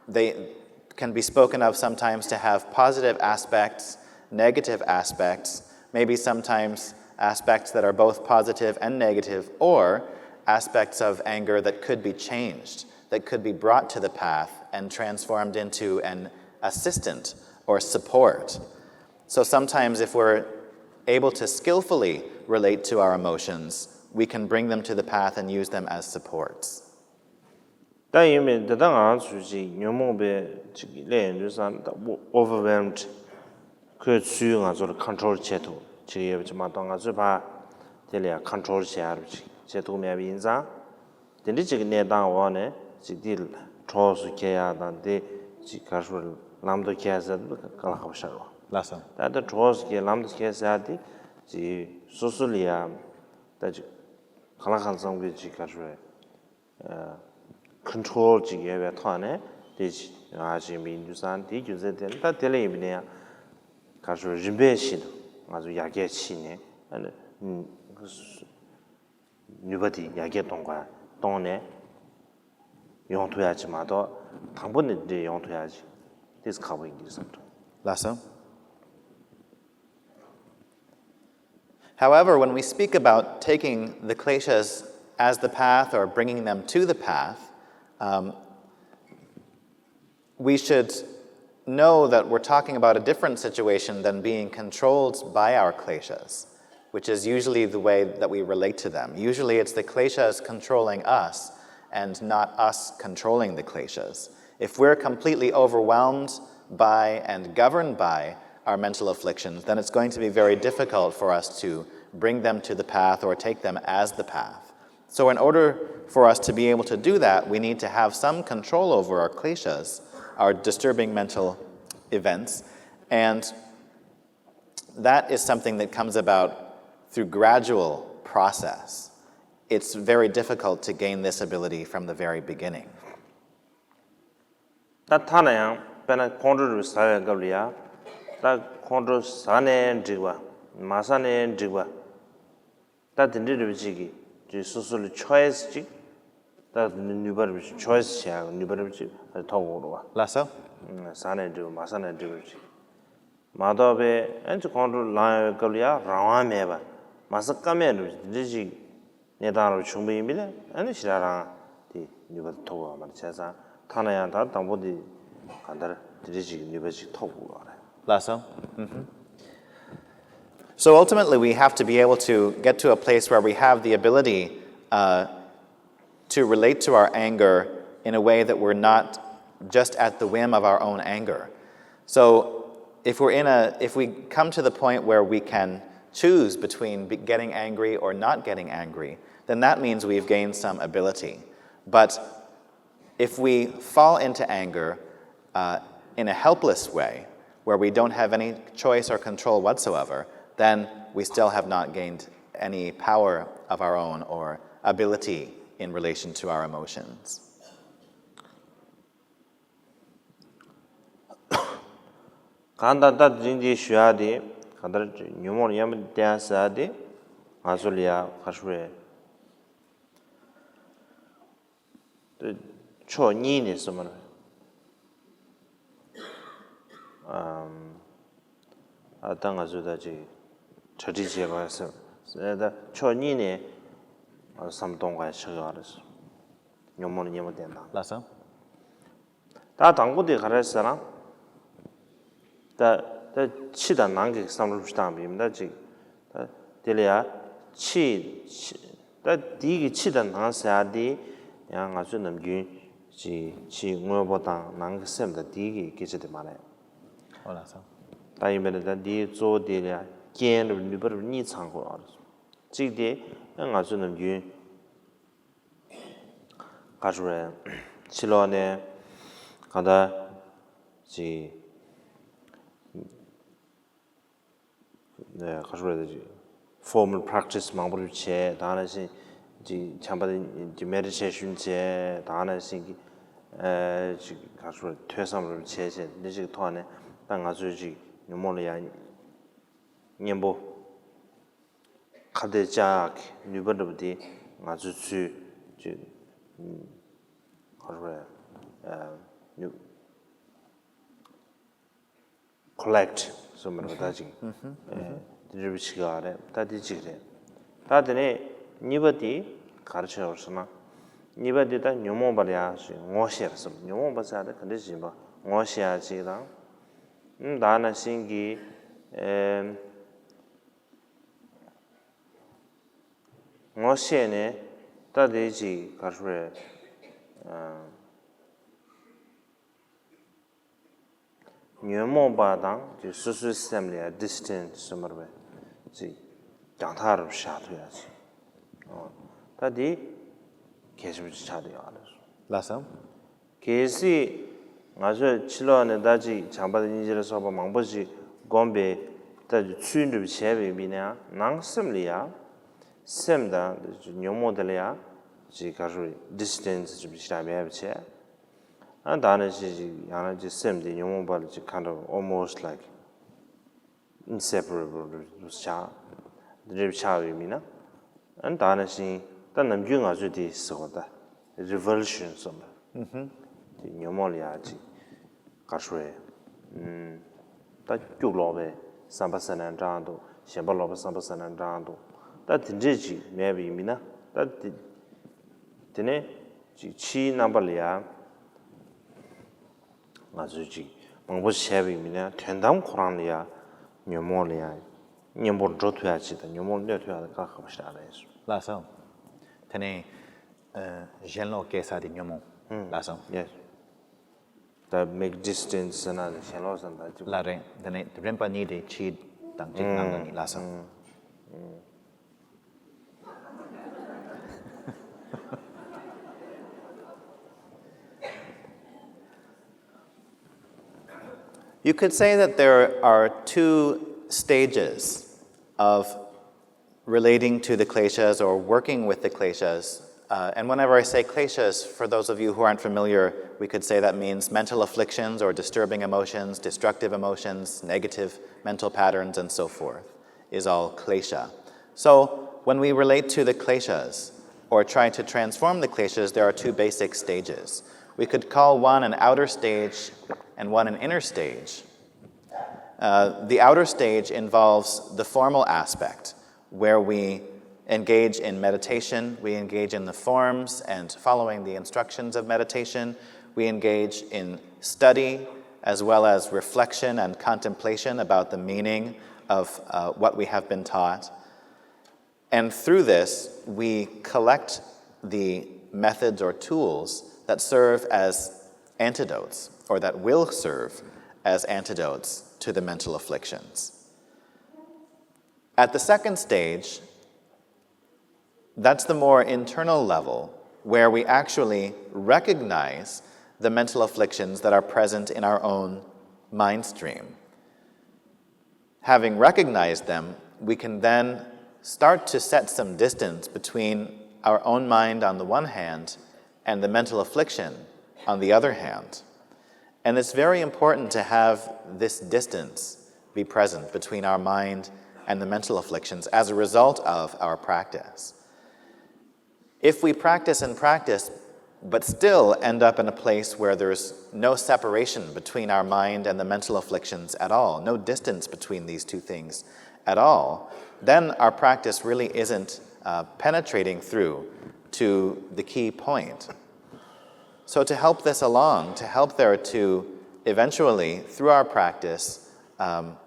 they can be spoken of sometimes to have positive aspects, negative aspects, maybe sometimes aspects that are both positive and negative, or aspects of anger that could be changed, that could be brought to the path and transformed into an assistant or support. So sometimes, if we're able to skillfully relate to our emotions, we can bring them to the path and use them as supports. ད་ཡིན་མིན་འདི་ལྟ་ང་ཚོས་ཅིག་ཉོན་མོངས་པའི་ཅིག་སླེབས་ཡོང་དུས་ཙང་ད་overwhelmed ཁོའི་ཚུལ་ང་ཚོར་control བྱེད་ཐུབ་བྱེད་ཀྱི་ཡོད་པ་ཅིག་མ་གཏོགས་ང་ཚོས་ཕར་དེ་ལ་ཡང་control བྱེད་ཡ་རུ་ཅིག་བྱེད་ཐུབ་མེད་པ་ཡིན་ཙང་། དེ་འདྲ་ཅིག་གི་གནས་སྟངས་འོག་ནས་ཅིག་དེ་གྲོགས་སུ་འཁྱེར་ཡ་དང་དེ་ཅིག་ག་རེ་ལམ་དུ་འཁྱེར་ཟེར་དུས་དཀའ་ལས་ཁག་པོ་ཤར་བ། ལགས་སོ། ད་ལྟ་གྲོགས་སུ་འཁྱེར་ལམ་དུ་འཁྱེར་ཟེར་ཡ་དེ་ཅིག་སོ་སོ་ལ་ཡ་ད་ཅིག་གང་ལ་གང་འཚམ་གྱི་ཅིག་ག་རེ་ཁོན་ཊོལ་ཅིག་ཡོད་པའི་ཐོག་ནས་དེ་ཅིག་ང་ཅིག་མི་འདུག་ས་དེའི་རྒྱུ་མཚན་དེ་ད་དེ་ལ་ཡིན་པ་ནས་ཡང་ག་རེ་རིམ་པས་བཞིན་དུ་ང་ཚོ་ཡར་རྒྱས་ཕྱིན་ནས། ནུས་པ་དེ་ཡར་རྒྱས་གཏོང་དགོས། གཏོང་ནས་ཡོང་ཐུབ་ཡ་ཅིག་མ་གཏོགས་དང་པོ་ནས་འདི་ཡོང་ཐུབ་ཡ་ཅིག་དེ་ཁག་པོ་ཡིན་གྱི་བསམ་འདུག་ལགས་སོ། However, when we speak about taking the kleshas as the path or bringing them to the path, um, we should know that we're talking about a different situation than being controlled by our kleshas, which is usually the way that we relate to them. Usually, it's the kleshas controlling us and not us controlling the kleshas. If we're completely overwhelmed by and governed by our mental afflictions, then it's going to be very difficult for us to bring them to the path or take them as the path. So, in order for us to be able to do that, we need to have some control over our kleshas, our disturbing mental events, and that is something that comes about through gradual process. It's very difficult to gain this ability from the very beginning. ད་ཐ་ན་ཡང་དཔེར་ན་ཁོང་ཁྲོ་རུ་ཟ་བའི་སྐབས་ལ་ཡང་ད་ཁོང་ཁྲོ་ཟ་ནའི་འགྲིག་པ། མ་ཟ་ནའི་འགྲིག་པ། ད་དེ་འདྲའི་རིགས་ཅིག་གིས་ཅིག་སོ་སོ་ལ་choice ཅིག་ ད་ནུས་པ་རུ་ཆོས་བྱེད་ཡག་ནུས་པ་རུ་ཅིག་ཐོབ་དགོས་རེད་བ། ལགས་སོ། ཟ་ནས་འགྲིག་མ་ཟ་ནས་འགྲིག་པ་ཅིག་མ་གཏོགས་པའི་ཨན་ཅིག་ཁོང་ཁྲོ་ལངས་ཡོད་སྐབས་ལ་ཡང་རང་དབང་མེད་པ་མ་ཟ་ཀ་མེད་རུ་འདི་འདྲ་ཅིག་གནས་སྟངས་རུ་བྱུང་པ་ཡིན་པ་ལས་ཨ་ནི་ཞེ་དྲག་རང་དེ་ནུས་པ་ཐོབ་པ་མ་རེད། བྱས་ཙང་ཐ་ན་ཡང་ད་དང་པོ་དེ་གང་ལྟར་དེ་འདྲ་ཅིག་ནུས་པ་ཅིག་ཐོབ་དགོས་པ་རེད། ལགས་སོ། So ultimately, we have to be able to get to a place where we have the ability uh, to relate to our anger in a way that we're not just at the whim of our own anger. So if we're in a, if we come to the point where we can choose between be- getting angry or not getting angry, then that means we've gained some ability. But if we fall into anger uh, in a helpless way, where we don't have any choice or control whatsoever, then we still have not gained any power of our own or ability in relation to our emotions. གང་ལྟར་ད་དེ་རིང་འདི་ཞུ་ཡག་དེ་གང་ལྟར་ཉོན་མོངས་ལ་མཉམ་པོ་བསྟེན་ཟེར་ཡག་དེ་ང་ཚོ་ལ་ཡ་ག་རེ་ཞུ་དགོས་རེད། ཕྱོགས་གཉིས་ནས་གསུངས་པ་རེད། ཨམ། ཨ་ད་ང་ཚོས་ད་ཅིག་གྲ་སྒྲིག་བྱེད་པ་ཟེར་ད་ཕྱོགས་གཉིས་ནས་བསམ་གཏོང་ག་ཆགས་ཡོད་རེད། ཉོན་མོངས་ལ་མཉམ་པོ་བསྟེན་སྟངས། ལགས་སོ། ད་དང་པོ་དེ་ག་རེ་ཟེར་ན། ད་ད་ཕྱི་དང་ནང་གི་བསམ་བློ་ཞིག་བཏང་བ་ཡིན་ད་ཅིག་ད་དེ་ལ་ཡ་ཕྱི་ཕྱི་ད་དེའི་གི་ཕྱི་དང་ནང་ཟེར་ཡ་དེ་ཡང་ང་ཚོས་ནམ་རྒྱུན་ཅིག་ཕྱི་དངོས་པོ་དང་ནང་གི་སེམས་དང་དེའི་གི་སྐད་ཆ་དེ་མ་རེད། ཨོ་ལགས་སོ། ད་ཡིན་པས་ན་ད་དེའི་གཙོ་བོ་དེ་ལ་ཡ་རྐྱེན་རབ་ནུས་པ་རབ་གཉིས་ཚང་དགོས་པ་རེད། གཅིག་དེ་ང་ཚོས་ནམ་རྒྱུན་ག་རེ་རེད། ཕྱི་ལོགས་ནས་གང་ལྟར་ཅིག་ག་རེ་རེད། ཅིག་formal practice་མང་པོ་རེ་བྱས་ད་ག་ནང་བཞིན་ཅིག་བྱམས་པ་ཅིག་meditation་བྱས་ད་ག་ནང་བཞིན་གྱི་ཅིག་ག་རེ་རེད། ཐོས་བསམ་རེ་བྱས་བྱས་འདི་ཅིག་ཐོག་ནས་ད་ང་ཚོས་ཅིག་ཉོན་མོངས་ལ་ཡང་གཉེན་པོ། ཁ་གཏད་བཅག་ཡག་གི་ནུས་པ་འདྲ་པོ་དེ་ང་ཚོའི་ཚུལ་ཅིག་ག་རེ་རེད། ཨ་ནུ་collect་སོ་མ་རེད་པ་ད་ཅིག་ཨེ་དེ་འདྲ་པོ་ཞིག་ཡོད་རེད། ད་དེ་གཅིག་རེད། ད་དེ་ནས་གཉིས་པ་དེ་ག་རེ་བྱས་ཡོད་ཟེར་ན། གཉིས་པ་དེ་ད་ཉོན་མོངས་པ་ལ་ཡང་ཞིག་ངོ་ཤེས་རེད་ཟེར། ཉོན་མོངས་པ་ཟེར་ཡག་དེ་ག་འདྲ་ཞིག་ཡིན་པ་ངོ་ཤེས་ཡག་ཅིག་དང་། ཨུམ་ད་ག་ནང་བཞིན་གྱི་ཨེ། ངོ་ཤེས་ནས་ད་དེ་ཅིག་ག་རེ་རེད། ཨ་ཉོན་མོངས་པ་དང་ཅིག་སོ་སོའི་སེམས་ལ་ཡ་distance་སུ་མར་བས་ཅིག་རྒྱང་ཐག་རུ་བཞག་ཐུབ་ཡ་ཅིག་ཨོ་ད་དེ་གལ་ཆེན་པོ་ཅིག་ཆགས་བསྡད་ཡོད་རེད། ལགས་སོ། གལ་སྲིད་ང་ཚོས་ཕྱི་ལོགས་ནས་ད་ཅིག་བྱམས་པ་དང་སྙིང་རྗེ་ལ་སོགས་པ་མང་པོ་ཞིག་བསྒོམས་པའི་ད་ཅིག་ཚུལ་འགྲུབ་བྱས་པའི་མི་ནའང་ནང་སེམས་ལ་ཡ་སེམས་དང་ད་ཅིག་ཉོན་མོངས་དེ་ལ་ཡ་ཅིག་ག་རེ་distance་ཅིག་ཞེ་དྲག་མེད་པ་བྱས། ཨ་ད་ནང་བཞིན་ཅིག་ཡང་ན་ཅིག་སེམས་དེ་ཉོན་མོངས་པ་ལ་ཅིག་kind of almost like inseparable་རུ་ཆགས། འདི་འདྲ་ཆགས་པའི་མི་ན། ཨ་ནི་ད་ནང་བཞིན་ད་ནམ་རྒྱུན་ང་ཚོས་དེ་ཟེར་བ་ད་revulsion་གསུངས་པ། དེ་ཉོན་མོངས་ལ་ཡ་ཅིག་ག་རེ་ཞུ་དགོས་རེད། ད་སྐྱུག་ལོག་པའི་བསམ་པ་ཟེར་ན་འདྲ་འདུག་ཞེན་པ་ལོག་པའི་བསམ་པ་ཟེར་ན་འདྲ་འདུག་ད་དེ་འདྲས་ཅིག་མེད་པའི་མི་ན་ད་དེ་དེ་ནས་ཅིག་ཕྱིའི་རྣམ་པ་ལ་ཡ། ང་ཚོས་ཅིག་མང་པོ་བྱས་པའི་མི་ནས་དོན་དམ་ཁོ་རང་ལ་ཡ་ཉོན་མོངས་ལ་ཡ་གཉེན་པོར་འགྲོ་ཐུབ་ཡ་ཅིག་དང་ཉོན་མོངས་གནོད་ཐུབ་ཡ་དང་ཁག་ཁག་པ་ཞིག་རེད། ལགས་སོ། དེ་ནས་ཨ་ཞེན་ལོག་སྐྱེ་ས་དེ་ཉོན་མོངས། ལགས་སོ། Yes. ད་make distance་ཟེར་ན་ཞེན་ལོག་ཟེར་ན་ད་ཅིག་ལགས་རེད། དེ་ནས་རིམ་པ་གཉིས་དེ་ཕྱི་དང་གཅིག་ནང་དང་གཉིས། ལགས་སོ། You could say that there are two stages of relating to the kleshas or working with the kleshas. Uh, and whenever I say kleshas, for those of you who aren't familiar, we could say that means mental afflictions or disturbing emotions, destructive emotions, negative mental patterns, and so forth is all klesha. So when we relate to the kleshas, or try to transform the kleshas, there are two basic stages. We could call one an outer stage and one an inner stage. Uh, the outer stage involves the formal aspect, where we engage in meditation, we engage in the forms and following the instructions of meditation, we engage in study, as well as reflection and contemplation about the meaning of uh, what we have been taught. And through this, we collect the methods or tools that serve as antidotes, or that will serve as antidotes to the mental afflictions. At the second stage, that's the more internal level where we actually recognize the mental afflictions that are present in our own mind stream. Having recognized them, we can then start to set some distance between our own mind on the one hand and the mental affliction on the other hand. And it's very important to have this distance be present between our mind and the mental afflictions as a result of our practice. If we practice and practice, but still end up in a place where there's no separation between our mind and the mental afflictions at all, no distance between these two things at all, then our practice really isn't uh, penetrating through to the key point. So, to help this along, to help there to eventually, through our practice, um,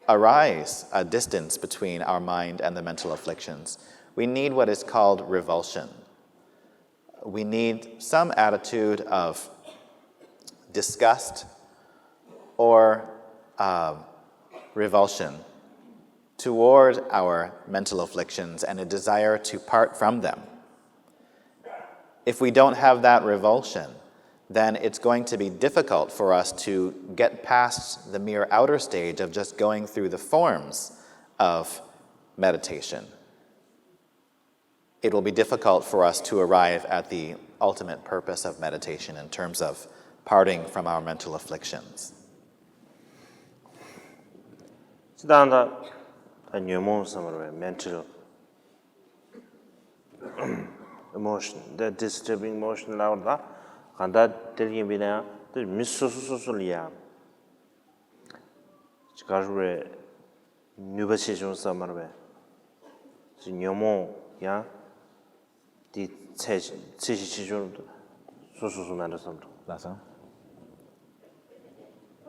arise a distance between our mind and the mental afflictions, we need what is called revulsion. We need some attitude of disgust or uh, revulsion toward our mental afflictions and a desire to part from them. If we don't have that revulsion, then it's going to be difficult for us to get past the mere outer stage of just going through the forms of meditation. It will be difficult for us to arrive at the ultimate purpose of meditation in terms of parting from our mental afflictions. སྤྱིར་བཏང་ད་ད་ཉོན་མོངས་ཟེར་བ་རེད། mental emotion, the disturbing emotion ལབ་པ་ད་གང་ལྟར་དེར་ཡིན་པས་ན་ཡང་དེ་མི་སོ་སོ་སོ་སོ་ལ་ཡང་ཅི་ག་རེ་རེད། ནུས་པ་ཆེ་ཆུང་ཟེར་བ་རེད། ཅི་ཉོན་མོངས་ཡང་དེ་ཚད་ཚད་གཞི་ཆེ་ཆུང་སོ་སོ་སོ་མེད་འགྲོ་བསམ་འགྲོ། ལགས་སོ།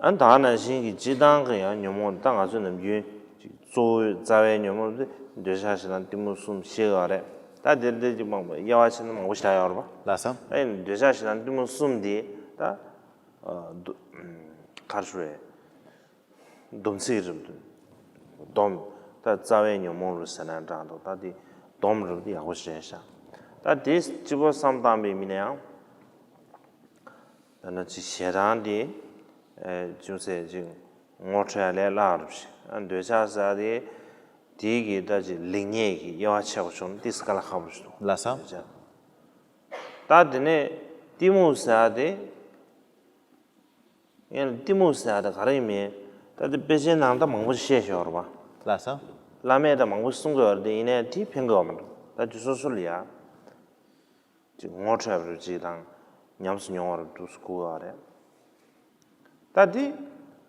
ཨ་ད་ནང་བཞིན་གྱི་སྤྱིར་བཏང་གི་ཡང་ཉོན་མོངས་ད་ང་ཚོས་ནམ་རྒྱུན་ཅིག་གཙོ་བོའི་རྩ་བའི་ཉོན་མོངས་དེ་འདོད་ཆགས་ཞེ་སྡང་གཏི་མུག་གསུམ་ཤེས་ཡོད་རེད། ད་དེར་དེ་ཅིག་མང་པོ་དབྱེ་བ་ཕྱེ་ན་མང་པོ་བཞག་ཡོད་རེད་པ། ལགས་སོ། ཨ་ཡིན་འདོད་ཆགས་ཞེ་སྡང་གཏི་མུག་གསུམ་དེ་ད་ག་རེ་ཞུ་རེད། སྡོམ་ཚིག་རེད་འདུག་སྡོམ། ད་རྩ་བའི་ཉོན་མོངས་རེད་ཟེར་ན་འདྲ་འདུག་ད་དེ་སྡོམ་རེད་འདུག་ཡག་པོ་ཞིག་རེད་ཤག་ད་དེ་སྤྱི་བོ་བསམ་བཏང་པའི་མི་ནས་ཡང་། ད་ནི་ཅིག་ཞེ་སྡང་དེ་ཅུང་ཟད་ཅིག་ངོ་འཕྲོད་ཡ་ལས་སླ་བ་རེད་ཤག་འདོད་ཆགས་ཟེར་དེ་དེའི་གི་ད་ཅིག་ལེགས་ཉེས་ཀྱི་དབྱེ་བ་ཕྱེ་བ་བྱུང་ན་ཏིས་དཀའ་ལས་ཁག་པོ་ཞིག་འདུག་ལགས་སོ། ད་དེ་ནས་གཏི་མུག་ཟེར་དེ། ཡང་གཏི་མུག་ཟེར་ཡ་ད་ག་རེ་ཡིན་མིན་ད་ལྟ་དཔེ་ཆའི་ནང་ད་མང་པོ་བཤད་ཤོར་བ། ལགས་སོ། བླ་མས་ད་མང་པོ་གསུང་གི་ཡོད་རེད་དེ་ཡིན་ནའི་དེ་ཕན་གི་ཡོད་མ་འགྲོ། ད་དེ་སོ་སོ་ལ་ཡ། ཅིག་ངོ་འཕྲོད་པ་རེད་ཅིག་དང་ཉམས་སུ་མྱོང་བ་རེད་འདུག་སྐུ་ཡོད་རེད། ད་དེ་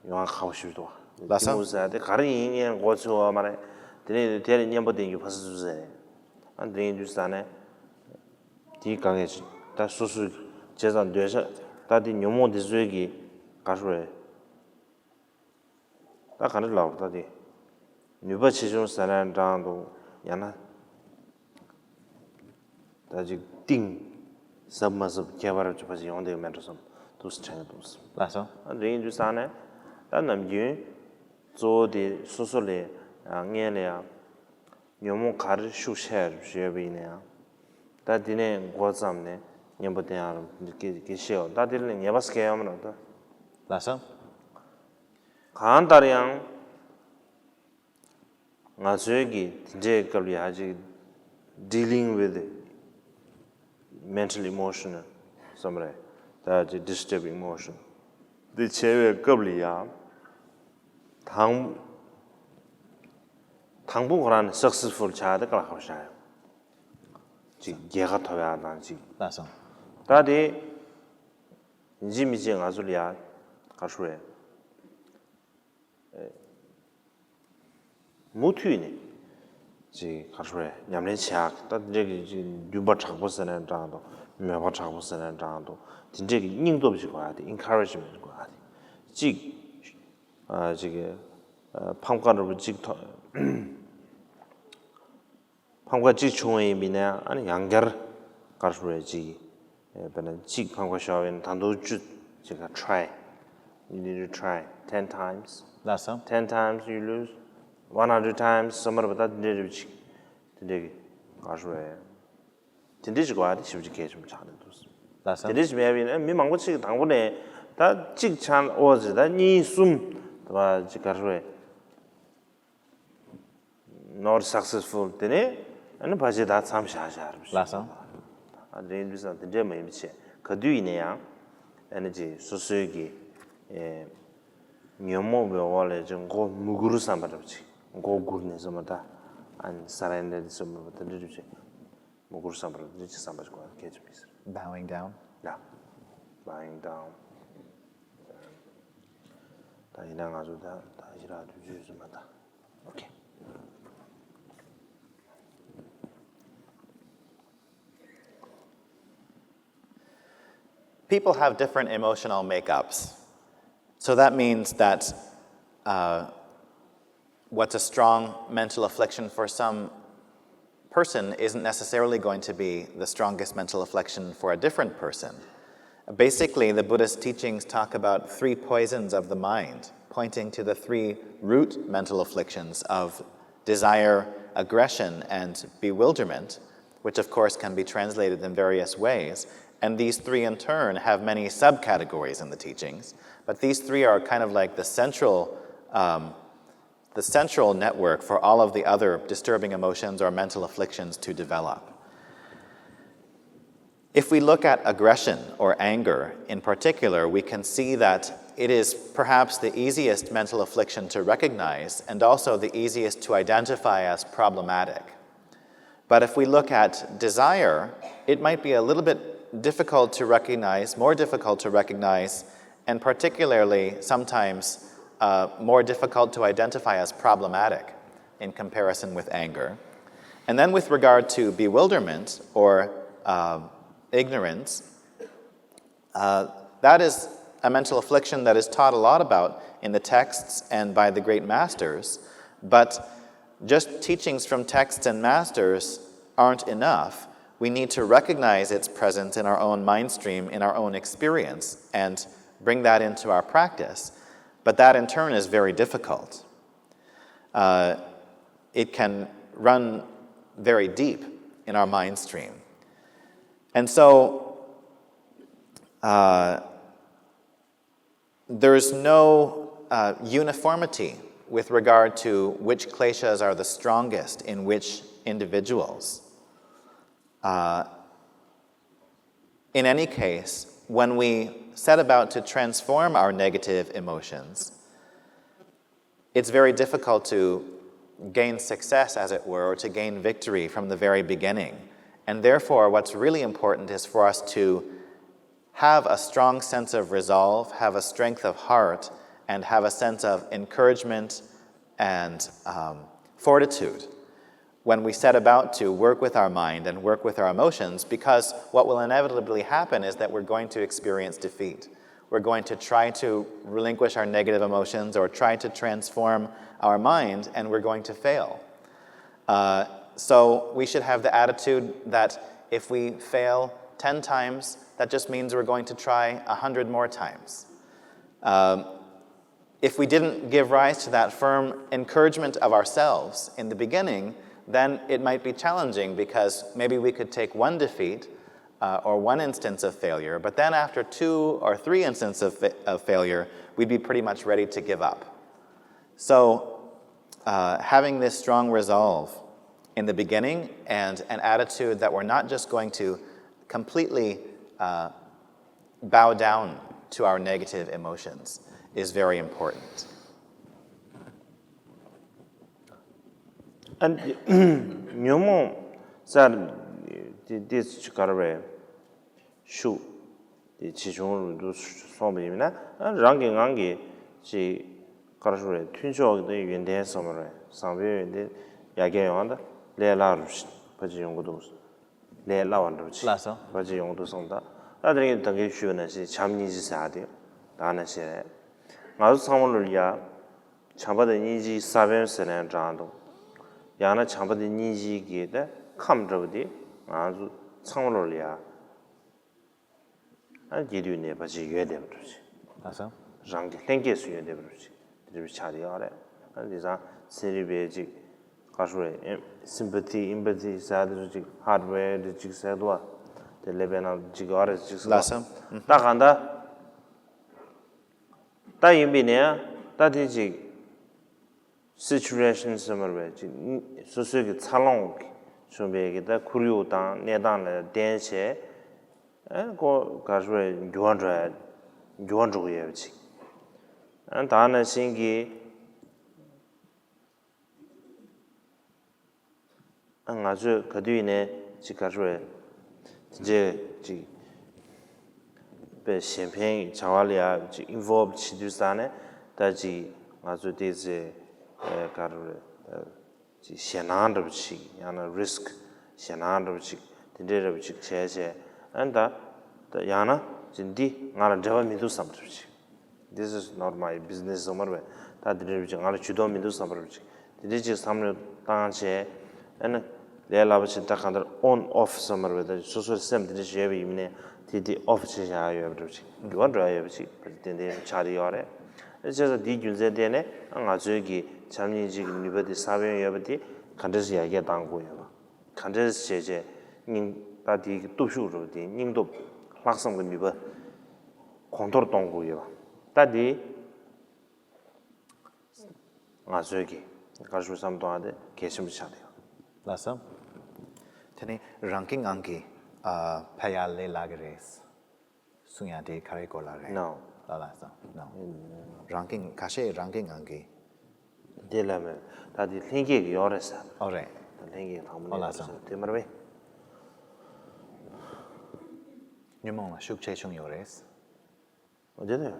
ཡོང་བ་ཁག་པོ་ཞིག་འདུག་བ། ལགས་སོ། གཏི་མུག་ཟེར་ཡ་དེ་ག་རེ་ཡིན་ངས་མགོ་ཚོས་ཡོད་མ་རེད། དེ་ནས་དེ་ལ་གཉེན་པོ་ལྡན་རྒྱུ་ཕ་སི་ཚུ་ཟེར་རེད། ཨ་འདི་ཡིན་དུས་ས་ནས། དེའི་དཀའ་ངལ་ཅིག་ད་སོ་སོའི་བྱས་ཙང་འདོད་ཆགས་ད་དེ་ཉོན་མོངས་འདི་ཚོའི་གི་ག་རེ་རེད། ད་ག་རེ་ལབ་ད་དེ་ནུས་པ་ཆེ་ཆུང་ཟེར་ན་འདྲ་འདུག་ཡང་ན་ད་ཅིག་གཏིང་ཟབ་མ་ཟབ་ཁྱད་པར་ཅིག་ཕ་ཅིག་ཡོང་བསྡད་ཀྱི་མེད་འགྲོ་བསམ་འདུག་སེ་དྲན་གྱི་འདུག་ལགས་སོ། ཨ་འདི་ཡིན་དུས་ས་ནས་ད་ནམ་རྒྱུན་གཙོ་བོ་དེ་སོ་སོ་ལ་ཡང་སྔོན་ལ་ཡང་། ཉོན་མོངས་ག་རེ་ཤུགས་ཆེ་བ་ཞིག་ཡོད་པ་ཡིན་ན་ཡང་། ད་དེ་ནས་འགོ་བརྩམས་ནས་གཉེན་པོ་དེ་ཡང་སྐད་སྐད་བཤད་འོ་ད་དེ་ལ་ངེས་པ་སྐྱེ་ཡོང་མ་རེད་ད། ལགས་སོ། གང་ལྟར་ཡང་ང་ཚོའི་གི་དེ་འདྲའི་སྐབས་ལ་ཡ་ཅིག་dealing with mental emotion བསམ་རེད། ད་ཅིག་disturbed emotion དེ་བྱས་པའི་སྐབས་ལ་ཡ། དང་། དང་པོ་ཁོ་རང་ནི་successful ཆགས་ཏེ་དཀའ་ལས་ཁག་པོ་ཆགས་ཡོད། ཅིག་རྒྱལ་ཁ་ཐོབ་ཡག་དང་ཅིག་ལགས་སོ། ད་དེ་ཡིན་གཅིག་མིན་གཅིག་ང་ཚོ་ལ་ཡ་ག་རེ་ཞུ་དགོས་རེད། མུ་མཐུད་ནས་ཅིག་ག་རེ་ཞུ་དགོས་རེད། ཉམས་ལེན་བྱེད་ཡག་ད་དེ་འདྲས་ཀྱི་ཅིག་འདུན་པ་དྲག་པོ་ཟེར་ན་འདྲ་འདུག་མོས་པ་དྲག་པོ་ཟེར་ན་འདྲ་འདུག་དེ་འདྲས་ཀྱི་སྙིང་སྟོབས་ཅིག་དགོས་ཡག་དེ་ཨིན་ཁ་རེ་ཇི་མེན་ཊི་དགོས་ཡག་དེ་ཅིག་ཨ་ཅིག་ཨ་ཕམ་ཁ་འདྲ་པོ་ཅིག་ཐོབ། ཕམ་ཁ་གཅིག་བྱུང་བ་ཡིན་པ་ཡིན་ན་ཡང་ཨ་ནི་ཡང་བསྐྱར་ག་རེ་ཞུ་དགོས་རེད། ཅིག་དཔེར་ན་གཅིག་ཕམ་ཁ་ཤོར་བ་ཡིན་ན་ད་དུང་བཅུ་ཅིག་ག try you need to try ten times ལགས་སོ། ten times you lose one hundred times བསམ་པ་རེད་པ། ད་དེ་འདྲས་རེད་པ། ཅིག་དེ་འདྲས་ཀྱི་ག་རེ་ཞུ་དགོས་རེད། དེ་འདྲས་ཅིག་དགོས་ཡག་དེ་ཞེ་པོ་ཅིག་གལ་ཆེན་པོ་ཆགས་ནས་འདུག་ལགས་སོ། དེ་འདྲས་ཅིག་མེད་པ་ཡིན་ན་མི་མང་པོ་ཅིག་དང་པོ་ནས་ད་གཅིག་ཆགས་ཨོ་ཅིག་ད་གཉིས་གསུམ་ད་ཅིག་ག་རེ་ཞུ་དགོས་རེད། not successful དེ་ནས་ཨ་ནི་ཕལ་ཆེར་ད་མཚམས་བཞག་བཞག་རེད་པ། ལགས་སོ། ཨ་དེ་འདྲ་ཡིན་དུས་ཙང་དེ་འདྲས་མ་ཡིན་པ་བྱས་ག་དུས་ཡིན་ན་ཡང་ཨ་ནི་ཅིག་སོ་སོའི་གི་ཨེ་ཉོན་མོངས་པའི་འོག་ལས་ཅིག་མགོ་མུ་གུར་བསམ་པ་འདྲ་པོ་ཅིག་མགོ་སྒུར་ནས་བསམ་པ་ད་ཨ་ནི་surrender བསམ་པ་དེ་འདྲ་འདྲ་པོ་ཅིག་མུ་གུར་བསམ་པ་འདྲ་པོ་ཅིག་བསམ་པ་ཞིག་དགོས་གལ་ཆེན་པོ་ཡིན་ཟེར། Bowing down. Yeah. Bowing down. ད་ཡིན་ན་ང་ཚོ་ད་ད་ཞི་རགས་དུས་ཚོད་ཟིན་པ་ད། Okay. People have different emotional makeups. So that means that uh, what's a strong mental affliction for some person isn't necessarily going to be the strongest mental affliction for a different person. Basically, the Buddhist teachings talk about three poisons of the mind, pointing to the three root mental afflictions of desire, aggression, and bewilderment, which of course can be translated in various ways. And these three in turn have many subcategories in the teachings, but these three are kind of like the central, um, the central network for all of the other disturbing emotions or mental afflictions to develop. If we look at aggression or anger in particular, we can see that it is perhaps the easiest mental affliction to recognize and also the easiest to identify as problematic. But if we look at desire, it might be a little bit difficult to recognize, more difficult to recognize, and particularly sometimes uh, more difficult to identify as problematic in comparison with anger. And then, with regard to bewilderment or uh, ignorance, uh, that is a mental affliction that is taught a lot about in the texts and by the great masters, but just teachings from texts and masters aren't enough. We need to recognize its presence in our own mind stream, in our own experience, and bring that into our practice. But that in turn is very difficult. Uh, it can run very deep in our mind stream. And so uh, there's no uh, uniformity with regard to which kleshas are the strongest in which individuals. Uh, in any case, when we set about to transform our negative emotions, it's very difficult to gain success, as it were, or to gain victory from the very beginning. And therefore, what's really important is for us to have a strong sense of resolve, have a strength of heart, and have a sense of encouragement and um, fortitude when we set about to work with our mind and work with our emotions, because what will inevitably happen is that we're going to experience defeat. We're going to try to relinquish our negative emotions or try to transform our mind, and we're going to fail. Uh, so we should have the attitude that if we fail ten times, that just means we're going to try a hundred more times. Um, if we didn't give rise to that firm encouragement of ourselves in the beginning, then it might be challenging because maybe we could take one defeat uh, or one instance of failure, but then after two or three instances of, fa- of failure, we'd be pretty much ready to give up. So, uh, having this strong resolve in the beginning and an attitude that we're not just going to completely uh, bow down to our negative emotions is very important. ཨ་ཉོན་མོངས་སར་ དེ་དེ་ཅི་ག་རེ་བས་ཤུགས་དེ་ཇེ་ཆུང་རུ་འདུག་སོང་བ་ཡིན་ན། རང་གི་ངང་གིས་ཅིག་ག་རེ་ཞུ་རེད། མཐུན་ཕྱོགས་ཀྱི་ཡོན་ཏན་བསམ་པ་རེད། བཟང་པོའི་ཡོན་ཏན་ཡར་རྒྱས་ཡོང་བ་དང་ལས་སླ་རུ་ཕར་ཅིག་ཡོང་གི་འདུག་ལས་སླ་བ་འདྲ་པོ་ཅིག་ལགས་སོ། ཕར་ཅིག་ཡོང་གི་འདུག་བསམ། ད་ད་དེ་རིང་ད་གིན་ཞུས་པ་ནང་བཞིན་བྱམས་སྙིང་རྗེ་ཟེར་ཡ་དེ་ད་ནང་བཞིན་རེད། ང་ཚོ་ཚང་མ་ལོ་ལ་ཡ། བྱམས་པ་དང་སྙིང་རྗེའི་ས་བོན་ཟེར་ནའང་འདྲ་འདུག་ཡང་ན་བྱམས་པ་དང་སྙིང་རྗེའི་གི་ད་ཁམས་འདྲ་པོ་དེ་ང་ཚོ་ཚང་མ་ལོ་ལ་ཡ། ཨ་རྒྱས་བསྡུས་ནས་ཕར་ཅིག་ཡོད་བསྡད་པ་འདྲ་ཅིག་ལགས་སོ། རང་གི་ལྷན་སྐྱེས་སུ་ཡོད་བསྡད་པ་འདྲ་ཅིག་དེ་འདྲ་ཆགས་བསྡད་ཡོད་རེད། ཨ་དེང་སང་ཚན་རིག་པས་ཅིག་ག་རེ་ཞུ་རེད། ཨེམ་སིམ་པ་ཐི་ཨེམ་པ་ཐི་ཟེར་དེ་ཚོ་ཅིག་ཧར་ཌི་ཝེར་དེ་ཅིག་ཟེར་འདུག་བ། དེ་ཀླད་པའི་ནང་ཅིག་ཡོད་རེད་ཅིག་ཟེར་འདུག་བ། ལགས་སོ། ད་གང་ལྟར། ད་ཡིན་པས་ན་ད་དེ་ཅིག་སི་ཅུ་ཨེ་ཤན་ཟེར་མར་བས་ཅིག་སོ་སོའི་གི་འཚར་ལོངས་ཀྱི་བྱུང་བའི་གི་ད་ཁོར་ཡུག་དང་གནས་སྟངས་ལ་བརྟེན་བྱས། ཨ་ཁོ་ག་རེ་ཞུ་རེད། འགྱུར་བ་འགྲོ་ཡ། འགྱུར་བ་འགྲོ་གི་ཡོད་པ་ཅིག་ཨ་ད་ནང་བཞིན་གྱི། ང་ཚོས་ག་དུས་ཡིན་ནའི་ཅིག་ག་རེ་ཞུ་རེད། དེ་འདྲའི་ཅིག་དཔེ་གཞན་ཕན་གྱི་བྱ་བ་ལ་ཡ་ཅིག་ཨིན་ཝོལབ་བྱེད་དུས་ཙང་ནས་ད་ཅིག་ང་ཚོས་ཏོག་ཙམ་ག་རེ་ཞུ་རེད། ཅིག་ཞེད་སྣང་འདྲ་པོ་ཅིག་ཡང་ན་རི་སི་ཀི་ཞེད་སྣང་འདྲ་པོ་ཅིག་དེ་འདྲའི་འདྲ་པོ་ཅིག་བྱས་བྱས། ཨ་ནི་ད་ད་ཡང་ན་ཅིག་འདི་ང་ལ་འབྲེལ་བ་མི་འདུག་བསམ་འདྲ་པོ་ཅིག This is not my business ཟེར་མར་བས། ད་དེ་འདྲ་ཅིག་ང་ལ་ཇུས་གཏོགས་མི་འདུག་བསམ་པ་རེད་ཅིག་དེ་འདྲ་ཅིག་བསམ་བློ་བཏང་བྱས། ཨ་ནི་ལས་སླ་པོ་ཅིག་ད་གང་ལྟར་ཨོན་ཨོཕ་ཟེར་མར་བས། ད་སོ་སོའི་སེམས་དེ་འདྲ་ཞིག་ཡོད་པ་ཡིན་ནའི་དེ་དེ་ཨོཕ་བྱེད་བཞག་ཡོད་པ་འདྲ་ཅིག་འགྱུར་བ་འགྲོ་ཡ་ཡོད་པ་ཅིག་ཏན་ཏན་ཆགས་བསྡད་ཡོད་རེད། ཨ་བྱས་ཙང་དེའི་རྒྱུ་མཚན་བརྟེན་ནས་ང་ཚོའི་གི་བྱམས་སྙིང་རྗེ་གི་ནུས་པ་དེ་ས་བོན་ཡོད་པ་དེ་ག་འདྲ་ཞིག་ཡར་རྒྱས་གཏང་དགོས་ཡོད་པ། ག་འདྲས་བྱས་བྱས་སྙིང་ད་དེའི་གི་སྟོབས་ཤུགས་རུ་དེ་སྙིང་སྟོབས་ལྷག་བསམ་གྱི་ནུས་པ་གོང་མཐོར་གཏོང་དགོས་ཡོད་པ། ད་དེ་ང་ཚོའི་གི་ག་རེ་ཞུ་བསམ་གཏོང་ཡ་དེ་གལ་ཆེན་པོ་ཆགས་བསྡད་ཡོད། ལགས་སོ། དེ་ནི་རང་གི་ངང་གིས་ཨ་ཕ་ཡ་ལས་སླ་གི་རེད་གསུང་ཡ་དེ་ག་རེ་སྐོར་ལ་རེད། No། ལ་ལགས་སོ། No། རང་གི་ཁ་ཤས་རང་གི་ངང་གིས། དེ་ལ་མེད། ད་དེ་ལྷན་སྐྱེས་ཀྱི་ཡོད་རེད་ཟེར། ཨོ་རེད། ད་ལྷན་སྐྱེས་དང་པོ་ཨོ་ནས་ལགས་ཡོད་རེད་ཟེར། དེ་མ་རེད་པས། ཉོན་མོངས་ལ་ཤུགས་ཆེ་ཆུང་ཡོད་རེད། ཨོ་དེ་ལ་ཡ།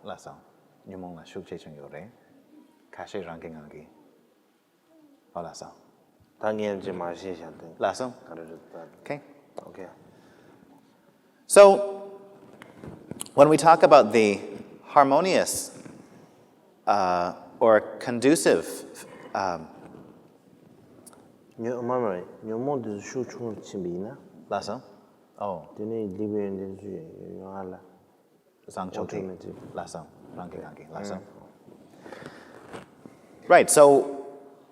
ལགས་སོ། ཉོན་མོངས་ལ་ཤུགས་ཆེ་ཆུང་ཡོད་རེད། ཁ་ཤས་རང་གི་ངང་གིས། ཨོ་ལགས་སོ། ད་ངས་ཅི་མ་ཤེས་བཞག་དེ། ལགས་སོ། ག་རེ་རེད་ད། Okay། Okay། So, when we talk about the harmonious uh, or conducive um, ཉོན་མ་མ་ཉོན་མོངས་དེ་ཚོ་ཤུགས་ཆུང་རུ་ཕྱིན་པ་ཡིན་ན། ལགས་སོ། ཨོ། དེ་ནས་སྡིག་པའི་ཡོན་ཏན་ཚོ་ཡོང་ཡ་ལ། བཟང་ཕྱོགས་དེ། Automatic། ལགས་སོ། རང་གི་རང་གི་ལགས་སོ། Right, so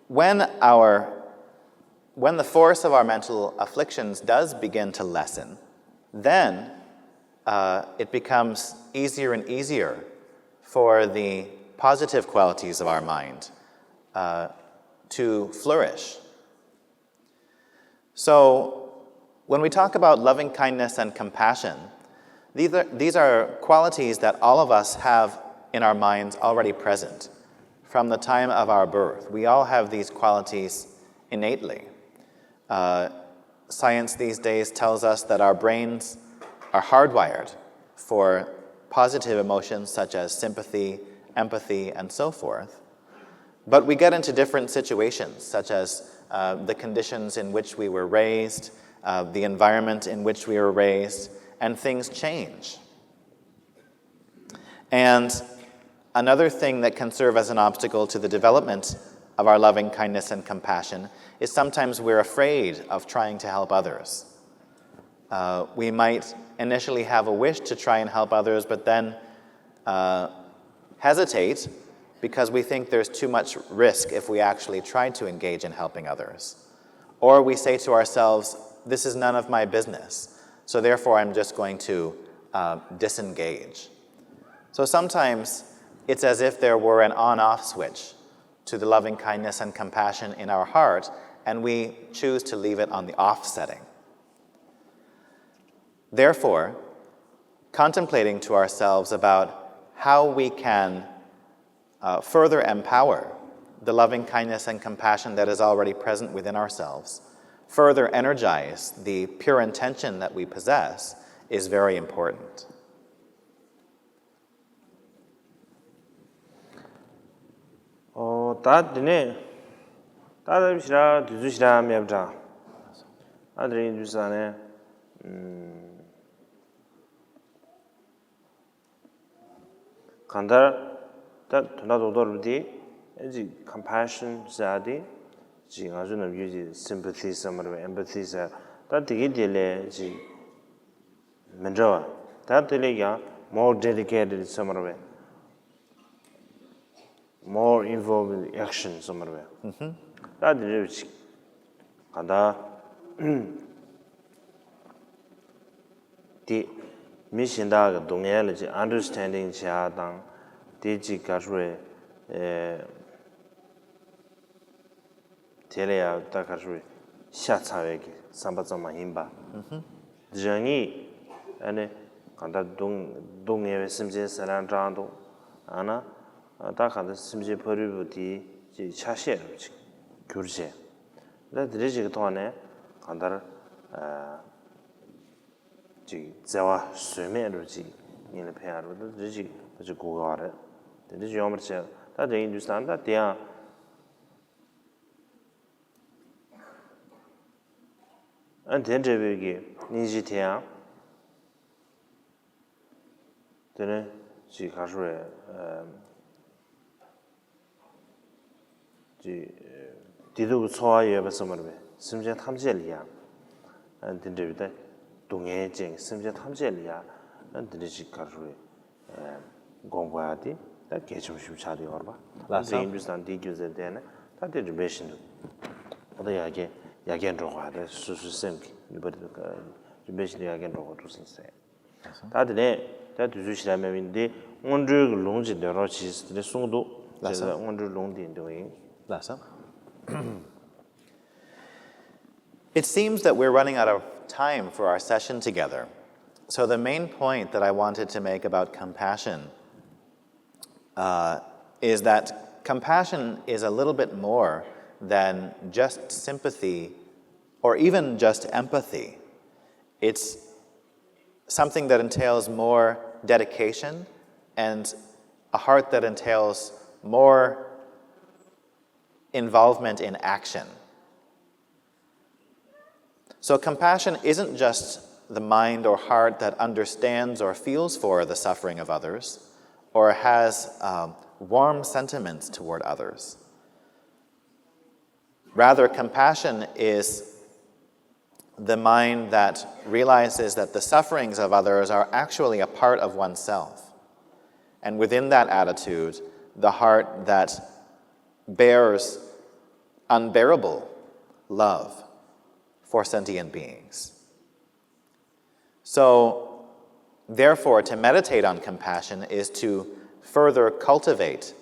when our when the force of our mental afflictions does begin to lessen, then uh, it becomes easier and easier for the positive qualities of our mind uh, to flourish. So, when we talk about loving kindness and compassion, these are, these are qualities that all of us have in our minds already present. From the time of our birth, we all have these qualities innately. Uh, science these days tells us that our brains are hardwired for positive emotions such as sympathy, empathy, and so forth. But we get into different situations, such as uh, the conditions in which we were raised, uh, the environment in which we were raised, and things change. And another thing that can serve as an obstacle to the development of our loving kindness and compassion is sometimes we're afraid of trying to help others. Uh, we might initially have a wish to try and help others, but then uh, hesitate because we think there's too much risk if we actually try to engage in helping others. Or we say to ourselves, "This is none of my business, so therefore I'm just going to uh, disengage." So sometimes it's as if there were an on off switch to the loving kindness and compassion in our heart, and we choose to leave it on the off setting. Therefore, contemplating to ourselves about how we can uh, further empower the loving kindness and compassion that is already present within ourselves further energize the pure intention that we possess is very important. ཨོ། ད་དེ་ནས་ད་ལྟ་ཞེ་དྲག་དུས་ཚོད་ཞེ་དྲག་མེད་པ་འདྲ། ཨ་དེ་རིང་དུས་ས་ནས་ཨུམ། གང་ལྟར་ད་དོན་དག་རྡོག་རྡོག་རེད་དེ། ཨེ་ཅིག་compassion ཟེར་ཡ་དེ་ཅིག་ང་ཚོ་ནམ་རྒྱུན་ཅིག་sympathy ཟེར་མ་རེད་པས། empathy ཟེར། ད་དེ་གི་དེ་ལས་ཅིག་མི་འདྲ་བ། ད་དེ་ལས་ཀྱང་more dedicated ཟེར་མ་རེད་པས། more involved in action ཟེར་མ་རེད་པས། ད་དེ་འདྲ་བ་ཅིག་གང་ལྟར། དེ་མི་གཞན་དག་གི་སྡུག་བསྔལ་ལ་ཅིག་understanding བྱེད་ཡག་དང་། དེ་ཅིག་ག་རེ་ཟེར་དགོས་རེད། ཨེ། དེ་ལ་ཡང་ད་ག་རེ་ཟེར་དགོས་རེད། ཤ་ཚ་བའི་གི་བསམ་པ་ཙམ་མ་ཡིན་པ། རང་ཉིད་ཨ་ནི་གང་ལྟར་སྡུག་སྡུག་བསྔལ་བའི་སེམས་ཅན་ཟེར་ན་འདྲ་འདུག་ཨ་ན་ད་གང་ལྟར་སེམས་ཅན་ཕ་རོལ་པོ་དེའི་ཅིག་ཆ་ཤས་རུ་ཅིག་གྱུར་བྱས། ད་དེ་འདྲ་ཅིག་གི་ཐོག་ནས་གང་ལྟར། ཨ། ཅིག་བརྩེ་བ་ཟོལ་མེད་རུ་ཅིག་ཉིད་ལ་ཕན་ཡག་རུ་ད་དེ་ཅིག་ད་ཅིག་དགོས་ཀྱི་རེད། དེ་འདྲ་ཅིག་ཡོང་བར་བྱས། ད་དེ་ཡིན་དུས་ཙང་ད་དེ་ཡང་ཨ་དེ་འདྲ་བའི་གི་སྙིང་རྗེ་དེ་ཡང་། དེ་ནས་ཅིག་ག་རེ་ཟེར་དགོས་རེད། ཨ། ཅིག་བདེ་སྡུག་གི་ཚོར་བ་ཡོད་པ་ཙམ་མ་རེད་པས། སེམས་ཅན་ཐམས་ཅད་ལ་ཡང་། ཨ། འདི་འདྲ་བའི་ད་སྡུག་བསྔལ་ཅན་གྱི་སེམས་ཅན་ཐམས་ཅད་ལ་ཡང་། ཨ། འདི་འདྲ་ཅིག་ག་རེ་ཟེར་དགོས་རེད། ཨ། སྒོམ་དགོས་ཡག་དེ་ད་གལ་ཆེན་པོ་ཞིག་ཆགས་བསྡད་ཡོད་རེད་པ། ལགས་སོ། དེ་ཡིན་དུས་ཙང་འདིའི་རྒྱུ་མཚན་བརྟེན་ནས་ད་དེ་རིམ་པས་བཞིན་དུ་ད་ལྟ་ཡར་རྒྱས་ཡར་རྒྱས་འགྲོ་དགོས་ཡག་དེ་སོ་སོའི་སེམས་ཀྱི་ནུས་པ་དེ་རིམ་པས་བཞིན་དུ་ཡར་རྒྱས་འགྲོ་དགོས་འདུག་ཟེར། ད་དེ་ནས་ད་དུས་ཚོད་ཞེ་དྲག་མེད་པ་ཡིན་ཏེ། སྔོན་འགྲོའི་གི་ལུང་ཅིག་འདོན་རོགས་གྱིས་ཟེར་དེ་ནས་གསུང་གི་འདུག་ལགས་སོ། བྱས་ཙང་སྔོན་འགྲོའི་ལུང་དེ་འདོན་གྱི་ཡིན། ལགས་སོ། It seems that we're running out of time for our session together. So the main point that I wanted to make about compassion, uh, is that compassion is a little bit more than just sympathy or even just empathy. It's something that entails more dedication and a heart that entails more involvement in action. So, compassion isn't just the mind or heart that understands or feels for the suffering of others or has, um, warm sentiments toward others. Rather, compassion is the mind that realizes that the sufferings of others are actually a part of oneself. And within that attitude, the heart that bears unbearable love for sentient beings. So, therefore, to meditate on compassion is to further cultivate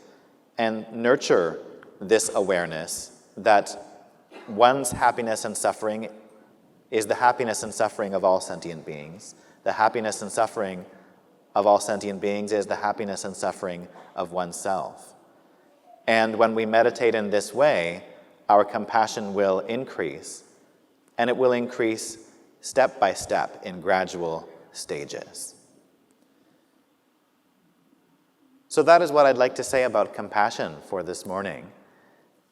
and nurture this awareness that one's happiness and suffering is the happiness and suffering of all sentient beings. The happiness and suffering of all sentient beings is the happiness and suffering of oneself. And when we meditate in this way, our compassion will increase, and it will increase step by step in gradual stages. So that is what I'd like to say about compassion for this morning.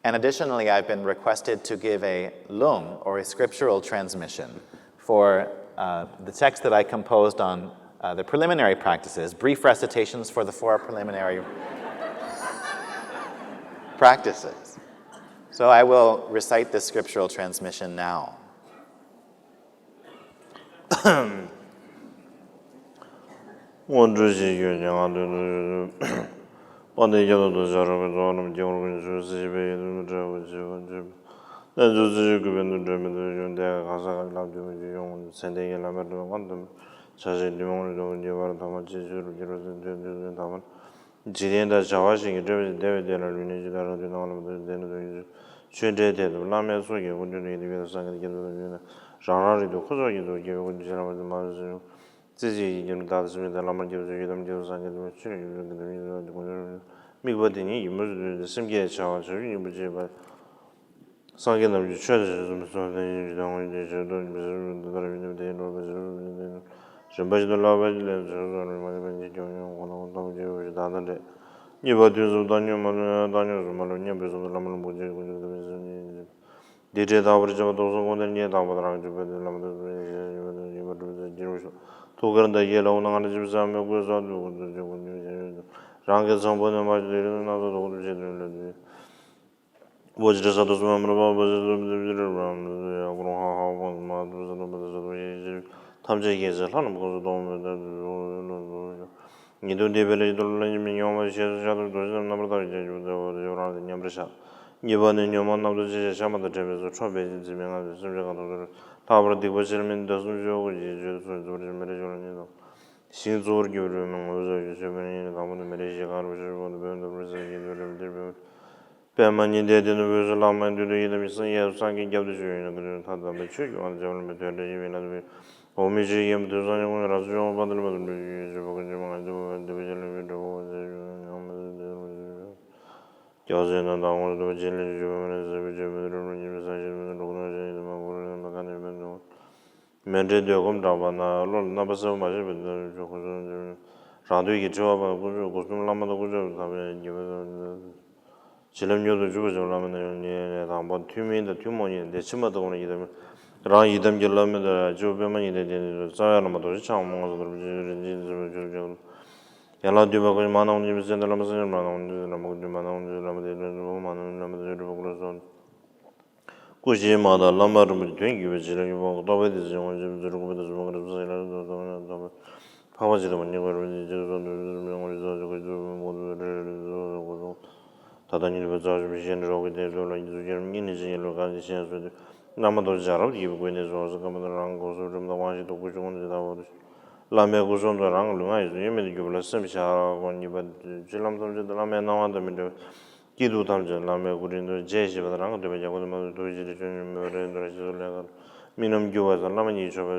And additionally, I've been requested to give a lung, or a scriptural transmission, for, uh, the text that I composed on, uh, the preliminary practices, brief recitations for the four preliminary practices. So I will recite this scriptural transmission now. སྔོན་འགྲོ་ཞེས་བརྗོད་ཀྱང་ང་འདོད་དུ་ཡོད། དཔལ་ལྡན་རྒྱ་མཚོ་རྡོ་རྗེ་རོལ་པའི་རྩ་བ་རྣམས་ཀྱི་དབང་ལུང་གི་ཆོས་སྲིད་པའི་ཡུལ་དུ་འབྲས་བུ་ཆེ་བ་འབྱེད་པ། རྣལ་འབྱོར་སྲིད་ཞིའི་སྐུད་པས་འདུལ་འགྲོ་མི་འདུལ་གཞུང་དེ་ག་ས་ག་ལ་འདུལ་མི་འདུལ་ཡོང་ཚེ་འདས་ཀྱི་ལམ་པའི་འགྲོ་བ་དུ་མར་ཆ་ཤས་འདུས་མང་རིགས་དུ་མ་འགྱུར་བར་ཐོག་མར་ཅི་ཆོས་རུ་འགྱུར་བ་ཟེར་དོན་དུ་ཟིན་ཐ་མར། འཇིག་རྟེན་དང་བྱ་བ་གཞན་གྱི་སྤྲོས་པ་ཞིག་བདེ་བའི་བདེ་ལ་ལུས་གནས་ཇི་ལྟར་རང་དོན་སྣང་བ་ལ་མ་ལྟོས་ཤིང་བདེ་ནས་སྡུག་བསྔལ་ཆོས་འབྲེལ་དེ་ལྟ་བུ་བླ་མའི་ཚོགས་ཀྱིས་དབུ་མདུན་དུ་ཡིད་དུ་འོང་བའི་སངས་རྒྱས་ཀྱི་སྐྱབས་འགྲོ་ལ་ཡོད་ན་རང་རང་རིགས་དུ་ཁོ་ཚོགས་ཀྱི་ཚོགས་རྒྱལ་བའི་སྐུ་མདུན་ཤེས་རབ་མ་ཟིན་རྩེ་གཅིག་གིས་རྒྱལ་མི་བདག་ཏུ་སེམས་ཉིད་དེ་བླ་མར་སྐྱབས་སུ་མཆི། ཡི་དམ་རྒྱལ་པོ་སངས་རྒྱས་བཅོམ་ལྡན་འདས་ཆོས་ཀྱི་རྒྱལ་པོ་དགེ་འདུན་གྱི་ཚོགས་ཀྱི་དགོངས་དོན་རབ་གནས། དམིགས་པ་དེ་ཉིད་ཀྱིས་མུ་མཐུད་དུ་སེམས་བསྐྱེད་བྱ་བ་བྱ་རྒྱུ་སྙིང་པོ་བྱེད་པ། སངས་རྒྱས་རྣམས་ཀྱི་ཆོས་དང་ཞིང་གསུམ་པའི་ཚོགས་རྟེན་ཡིན་ཞིང་དང་པོ་ཉིད་ཀྱི་ཆོས་སྟོན་པའི་ཕྱིར་དུ་འདི་ལྟར་ཡོན་ཏན་དེའི་འགྲོ་བའི་ཕྱིར་དུ་འདི་ལྟར་རིམ་པ་བཞིན་དུ་བསླབ་པ་ལས་ཚུལ་བཟུང་རིམ་པ་ལས་ཀྱི་ཀྱང་ཡང་གོ་ལ་ཐམས་ཅད་ཀྱི་དག་དང་འབྲས། གཉིས་པ་དུས་གསུམ་བཏང་སྙོམས་མ་ལུས་ན་བཏང་སྙོམས་སུ་མ་ལུས་སྙམ་པའི་བསམ་དུ་བླ་མ་རིན་པོ་ཆེ་ཀུན་ཀྱང་དམ་པའི་སེམས་ཉིད་འདི་འདྲའི་དག་པར་བྱེད་པ་སྟོང་གསུམ་ཀུན་ལྡན་གཉིས་དང་པོ་དང་རང་རྒྱུད་པའི་ལམ་དུ་བྱེད་པ་ཡིན་པར་གྲུབ་པའི་རྒྱལ་པོ་ཐུགས་ཀར་འདི་ཡིས་ལ་འོ་ན་ང་ནི་ཅི་བསམ་མོས་གུས་གསོལ་འདེབས་ཀུན་ཏུ་བྱོན་ཀུན་ཏུ་བྱོན་ཡོད་དོ། རང་གི་བཟང་པོ་ནི་མ་བྱུང་དེ་རིང་ནི་སྣང་ཚུལ་དུ་ཀུན་ཏུ་བྱེད་དོན་ལས་དུས། འོ་ཇི་འདྲའི་ས་དུག་གསུམ་མ་མི་རུ་པ་འོ་ཇི་འདྲའི་ས་དུག་གསུམ་མ་མི་རུ་པ་འོ་ཇི་འདྲའི་ས་དུག་གསུམ་མ་མི་རུ་པ་ཐམས་ཅད་ཀྱི་ཚེ་ལྷ་རྣམས་ཀུན་སོགས་སྟོང་མེད་དུ་ཉིད་དུ་འདས་པའི་ལས་ཀྱི་དུག་ལ་ལྷན་ཅིག་མི་མྱོང་བ་ཞེས་སུ་བྱ་དུ་དོ་ཤལ་རྣམ་པར་དག་ཡོད་ཀྱང་འཇུག་པ་དེ་རང་དེ་མཉམ་པར་བཞག་གཉིས་པ་ནི་ཉོན་མོངས་རྣམ་རྟོག་ཅན་ཞེས་ཤ་མ་དང་འདྲེས་པའི་ཚོགས་འཕྲོག་པས་ཀྱང་འཛིན་པའི་ངང་ཚུལ་སེམས་ཅན་གང་དུ་འདུག་ལྷག་པར་སྡིག་པ་ཆེར་སྨིན་བདག་སུན་ཕྱིར་འོང་གི་རྗེས་སྤྱོད་དུ་སོང་བར་བྱེད་མི་རེ་ཞིག་ལ་ཉིད་དང་། ཞིང་གཙོ་བོར་གྱུར་པའི་མི་ངོ་བོ་ཟབ་ཅིང་ཆེ་བའི་ཉིད་ནི་དང་པོ་ནི་མེ་རི་ཞིང་ཁར་རུ་ཤར་བ་ནི་བོད་འདབས་རུ་ས་ཀྱི་འདུ་རེ་འདིར་བོད་པདྨ་ཉི་ཟླའི་སྟེང་དུ་འོད་ཟེར་ལྷག་མ་མདུན་དུ་ཡི་དམ་སངས་རྒྱས་སངས་རྒྱས་སྐྱབས་སུ་མཆིའོ། ཡོན་ཏན་ཀུན་ཀྱང་ཐ་དད་པའི་ཆོས་ཀྱི་དབང་དུ་བྱས་པ་ལ་མི་མཐུན་འབྲེལ་ཡིན་པས་ལ་འོ་མི་ཆོས་ཡིན་པ་དུས་སངས་རྒྱས་ཀུན་ཀྱང་རབ་ཏུ་བྱུང་བ་དེ་ལ་མ་དུ་འགྲོ་ཞིང་ཡོད་ཅེས་པ་ཀུན་ཀྱང་མ་ངེས་པ་འདུ་བ་འདུ་བ་ཞལ་ལ་མི་འགྲོ་བ་ཟེར་ཞུ་ཡང་མི་ཟེར་དེ་ལ་མི་ཟེར། སྐྱབས་སུ་ཡི་དམ་དང་དབང་དུ་འདུ་བ་ཆེ་ལས་ཞུ་བ་མི་ལས་ཟེར་བའི་ཆོས་མི་འདུ་རུ་མ་ཉིད་པའི་སངས་རྒྱས་མི་འདུ་འགྲོ་ཀུན་ནས་ཞིང་ཡི་དམ་པ་གུ་རུ་ཡི་དམ་པ་ག་ནས་མི་འདུ། མཎྜལ་འདོད་སྒོམ་བསྒྲགས་པ་ན་བློ་ལ་རྣམ་པ་གསལ་པོ་མ་བྱས་པའི་དོན་དུ་ཁོ་ཚོ་རང་འདོད་ཀྱི་འཁྲི་བ་པ་དཀོན་མཆོག་སྒོ་གསུམ་བླ་མ་དང་དཀོན་མཆོག་དམ་པའི་དགེ་བའི་བྱིན་རླབས་མྱུར་དུ་འཇུག་པར་བྱེད་པ་བླ་མ་ནི་ཡོན་ཏན་དང་པོ་ཐུན་མིན་དང་ཐུན་མོང་ཉིད་དེ་ཕྱི་མ་དང་པོ་ནི་ཡི་དམ་རང་ཡི་དམ་གྱི་བླ་མ་དང་སྤྱི་བོ་པདྨ་ཉི་ཟླའི་སྟེང་དུ་རྩ་བའི་བླ་མ་རྡོ་རྗེ་འཆང་དབང་ངོ་མཚར་རྡོ་རྗེ་རིན་ཆེན་འཛིན་པའི་ཆོས་སྐྱོང་ཡན་ལག་བདུན་པ་ཀུན་མ་ནང་ཉིད་པའི་སེམས་དང་བླ་མ་སེམས་ཅན་མ་ནང་ཉིད་པའི་བླ་མ་ཀུན་མ་ནང་ཉིད་པའི་བླ་མ་དེ་ལ་བླ་མ་ནང་ཉིད་པའི་བླ་མ་དེ་ལ་བླ་མ་སོགས། སྐུ་ཞིག་མ་དང་བླ་མ་རིན་པོ་ཆེ་དོན་བརྒྱུད་པའི་བྱིན་རླབས་ཀྱི་དབང་གིས་རྟོགས་པའི་བདེ་ཆེན་དབང་ཕྱུག་མཛོད་དྲུག་པོ་དང་གསུམ་པོ་གི་རབ་གསལ་ཡིན་ལ་དུ་དང་ནས་དང་པོ་འཕགས་པ་ཇི་ལྟ་བ་ཉིད་ཀྱི་རིན་ཆེན་གསུང་དུ་རིན་ཆེན་མི་ངོ་བོ་ས་ཆུ་ཁ་ཆུ་མི་མོ་དུ་རེ་རེ་རེ་ཟོ་ཟོ་གོ་ཟོ། ད་ལྟ་ཉིད་པའི་རྩ་ཆུ་མི་ཤེས་ནི་རོགས་ཀྱི་དེ་ཚོ་ལ་ཉིད་དུ་ཁྱེར་གཉིས་ནི་ཅི་ཡིན་ལུགས་གང་གིས་ཤེས་སོ་དུས། བླ་མ་རྡོ་རྗེ་རབ་ཀྱི་སྐུ་ནི་སོ་སོ་སྐམ་པོ་དང་རང་གོ་སོ་རིམ་དང་དབང་ཞིག་ཏུ་སྐུ་ཆུང་ནི་ད་བོ་དུ། བླ་མའི་སྐུ་གསུང་དུ་རང་གི་ལུས་ངག་ཡིད་གསུམ་ཡོད་མེད་དུ་གྱུར་པ་ལ་སེམས་བྱ་དགོས། གཉིས་པ་སྤྱིར་ལམ་ཐམས་ཅད་དུ་བླ་མའི་སྣང་བ་དང་མི་འབྲལ་བའི་སྐྱིད་སྡུག་ཐམས་ཅད་བླ་མའི་སྐུ་དྲིན་དུ་རྗེས་ཤེས་པ་དང་རང་གི་འདོད་པའི་རྒྱལ་པོ་དུ་མ་དུ་ཐུགས་རྗེ་ཆེ་ཆོས་ཉིད་མོས་རེ་འདོར་ཞེས་སོགས་ལས་ཀར་རྨི་ལམ་བསྒྱུར་བ་སོགས་བླ་མ་ཉིད་མཆོད་པའི་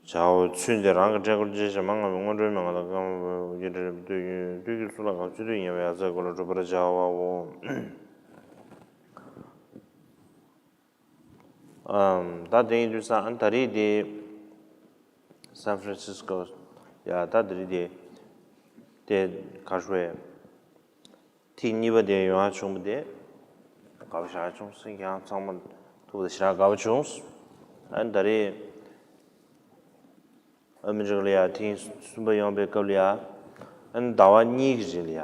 བྱའོ། ཚུལ་འདི་རང་གི་འཕྲལ་འཁོར་རྗེས་ཤེས་མ་སྔ་བའི་སྔོན་འགྲོའི་མན་ངག་དང་སྐར་མ་བབས་ཀྱི་འབྲས་བུ་བསྟོད་ཀྱི་བསྟོད་ཀྱི་གསུང་ལ་གང་ཆུ་དུས་ཉེ་བའི་ཡ་མཚན་སྐོར་ལ་སྒྲུབ་པར་བྱའོ། ཨམ། ད་དེ་ཡིན་དུས་ས་ཨ་ད་རེས་དེ་སན་ཧྥ་རན་སིས་ཀོ་ཡ་ད་དེ་རེས་དེ་དེ་ག་ཧྲུའེ། ཐེངས་གཉིས་པ་དེ་ཡོང་ཡ་བྱུང་བ་དེ་དགའ་པོ་ཞེ་དྲག་བྱུང་སོང་། ཁྱེད་རང་ཚང་མ་ཐུག་པ་དེ་ཞེ་དྲག་དགའ་པོ་བྱུང་། ཨ་ནི་ད་རེས་ཨ་མི་རི་ཀ་ལ་ཡ་ཐེངས་གསུམ་པ་ཡོང་པའི་སྐབས་ལ་ཡ་ཨ་ནི་ཟླ་བ་གཉིས་ཀྱི་རིང་ལ་ཡ་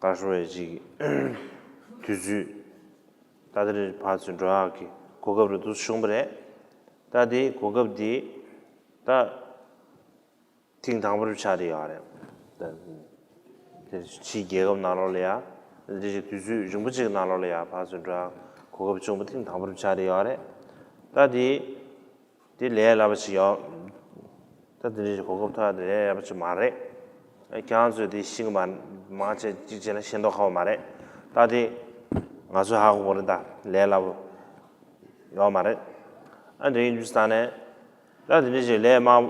ག་ཧྲུའེ་ཅིག་དུས་ཚོད་ད་ལྟ་རེ་ཕར་ཚུར་འགྲོ་ཡག་གི་གོ་སྐབས་རེ་འདུག་བྱུང་བ་རེད། ད་དེ་གོ་སྐབས་དེ་ད། ཐེངས་དང་པོར་ཆགས་བསྡད་ཡོད་རེད། ད་དེ་ཕྱིའི་རྒྱལ་ཁབ་ནང་ལོགས་ལ་ཡ། འདི་ཞིག་དུས་ཚོད་རིང་པོ་ཅིག་ནང་ལོགས་ལ་ཡ་ཕར་ཚུར་འགྲོ་ཡ་གོ་སྐབས་བྱུང་བ་ཐེངས་དང་པོར་ཆགས་བསྡད་ཡོད་རེད། ད་དེ་དེ་ལས་སླ་པོ་ཅིག་ཡོད། ད་དེ་འདྲ་ཞིག་གོ་སྐབས་ཐོབ་ཡ་དེ་ལས་སླ་པོ་ཅིག་མ་རེད། ཨ་ཁྱེད་རང་ཚོས་དེ་ཤེས་གི་མ་མང་ཆེ་གཅིག་བྱས་ན་ཤེས་མདོག་ཁ་པོ་མ་རེད། ད་དེ་ང་ཚོས་ཧ་གོ་གི་རེད། ད་ལས་སླ་པོ་ཡོད་མ་རེད། ཨ་འདྲ་ཡིན་དུས་ས་ནས་ད་དེ་འདྲ་ཞིག་ལས་མང་།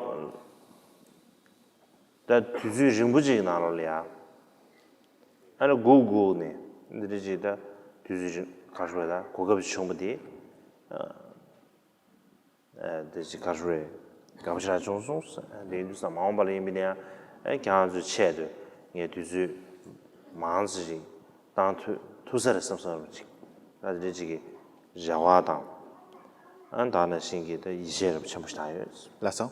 ད་དུས་ཚོད་རིང་པོ་ཅིག་གི་ནང་ལོགས་ལ་ཡ། ཨ་ནི་སྒུག་སྒུག་ནས་འདི་འདྲ་ཅིག་ད་དུས་ཚོད་རིང་ག་ཧྲུའེ་ད་གོ་སྐབས་ཅིག་བྱུང་བ་དེ། ཨ་དེ་ཅིག་ག་ཧྲུའེ་དགའ་པོ་ཞེ་དྲག་བྱུང་སོང་། དེ་ཡིན་དུས་ས་མ་འོངས་པ་ལ་ཡིན་པ་ཡིན་ན་ཡང་ཨ་ཁྱེད་རང་ཚོའི་ཆེད་དུ་ངས་དུས་ཚོད་མང་ཙམ་ཞིག་བཏང་ཐུབ་ཐུབ་ས་རེད་བསམ་བསམ་ཅིག་ད་དེ་འདྲ་ཅིག་གི་རེ་བ་དང་། ཨ་ད་ནང་བཞིན་གྱི་ད་ཡིད་ཆེས་རབ་ཆེན་པོ་ཞིག་བཏང་ཡོད། ལགས་སོ།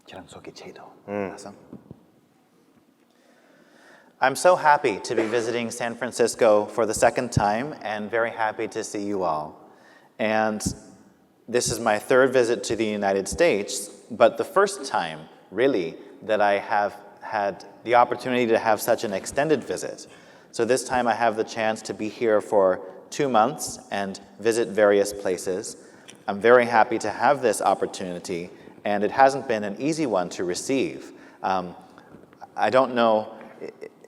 ཁྱེད་རང་ཚོ་གི་ཆེད་དུ། ཨང་། ལགས་སོ། I'm so happy to be visiting San Francisco for the second time and very happy to see you all. And this is my third visit to the United States, but the first time, really, that I have had the opportunity to have such an extended visit. So this time I have the chance to be here for two months and visit various places. I'm very happy to have this opportunity, and it hasn't been an easy one to receive. Um, I don't know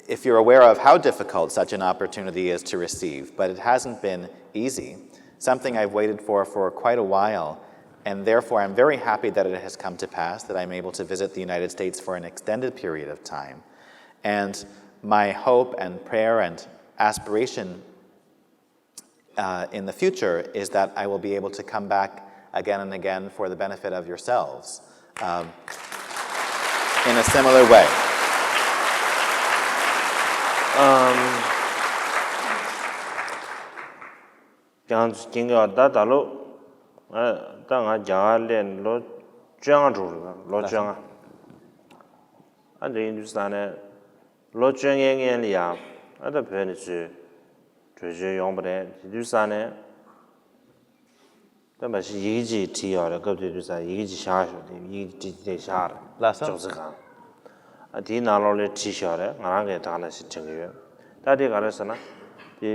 if you're aware of how difficult such an opportunity is to receive, but it hasn't been easy. Something I've waited for for quite a while, and therefore I'm very happy that it has come to pass that I'm able to visit the United States for an extended period of time. And my hope and prayer and aspiration uh, in the future is that I will be able to come back again and again for the benefit of yourselves. Um, in a similar way. ཨམ། ཀྱང་ཀྱིན་ག་ད་ད་ལོ། ད་ང་རྒྱ་གར་སླེབས་ནས་ལོ་བཅོ་ལྔ་འགྲོ་རེད། ལོ་བཅོ་ལྔ། ཨ་འདྲ་ཡིན་དུས་ས་ནས་ལོ་བཅོ་ལྔའི་སྔན་ལ་ཡང་ཨ་ད་བོད་ནས་ཚུར་བྲོས་བྱོལ་ཡོང་བ་རེད། དེ་དུས་ས་ནས། ད་མ་གཞི་ཡི་གེ་ཅིག་བྲིས་ཡོད་རེད། སྐབས་དེ་དུས་ས་ཡི་གེ་ཅིག་བཞག་ཞོག་དེ་ཡི་གེ་བྲིས་དེ་བཞག་རེད། ལགས་སོ། ཅོག་ཙེ་སྒང་། ཨ་དེའི་ནང་ལོགས་ལ་བྲིས་ཞོག་རེད། ང་རང་གིས་ད་ག་ནང་བཞིན་དྲན་གྱི་ཡོད། ད་དེ་ག་རེ་ཟེར་ན། དེ་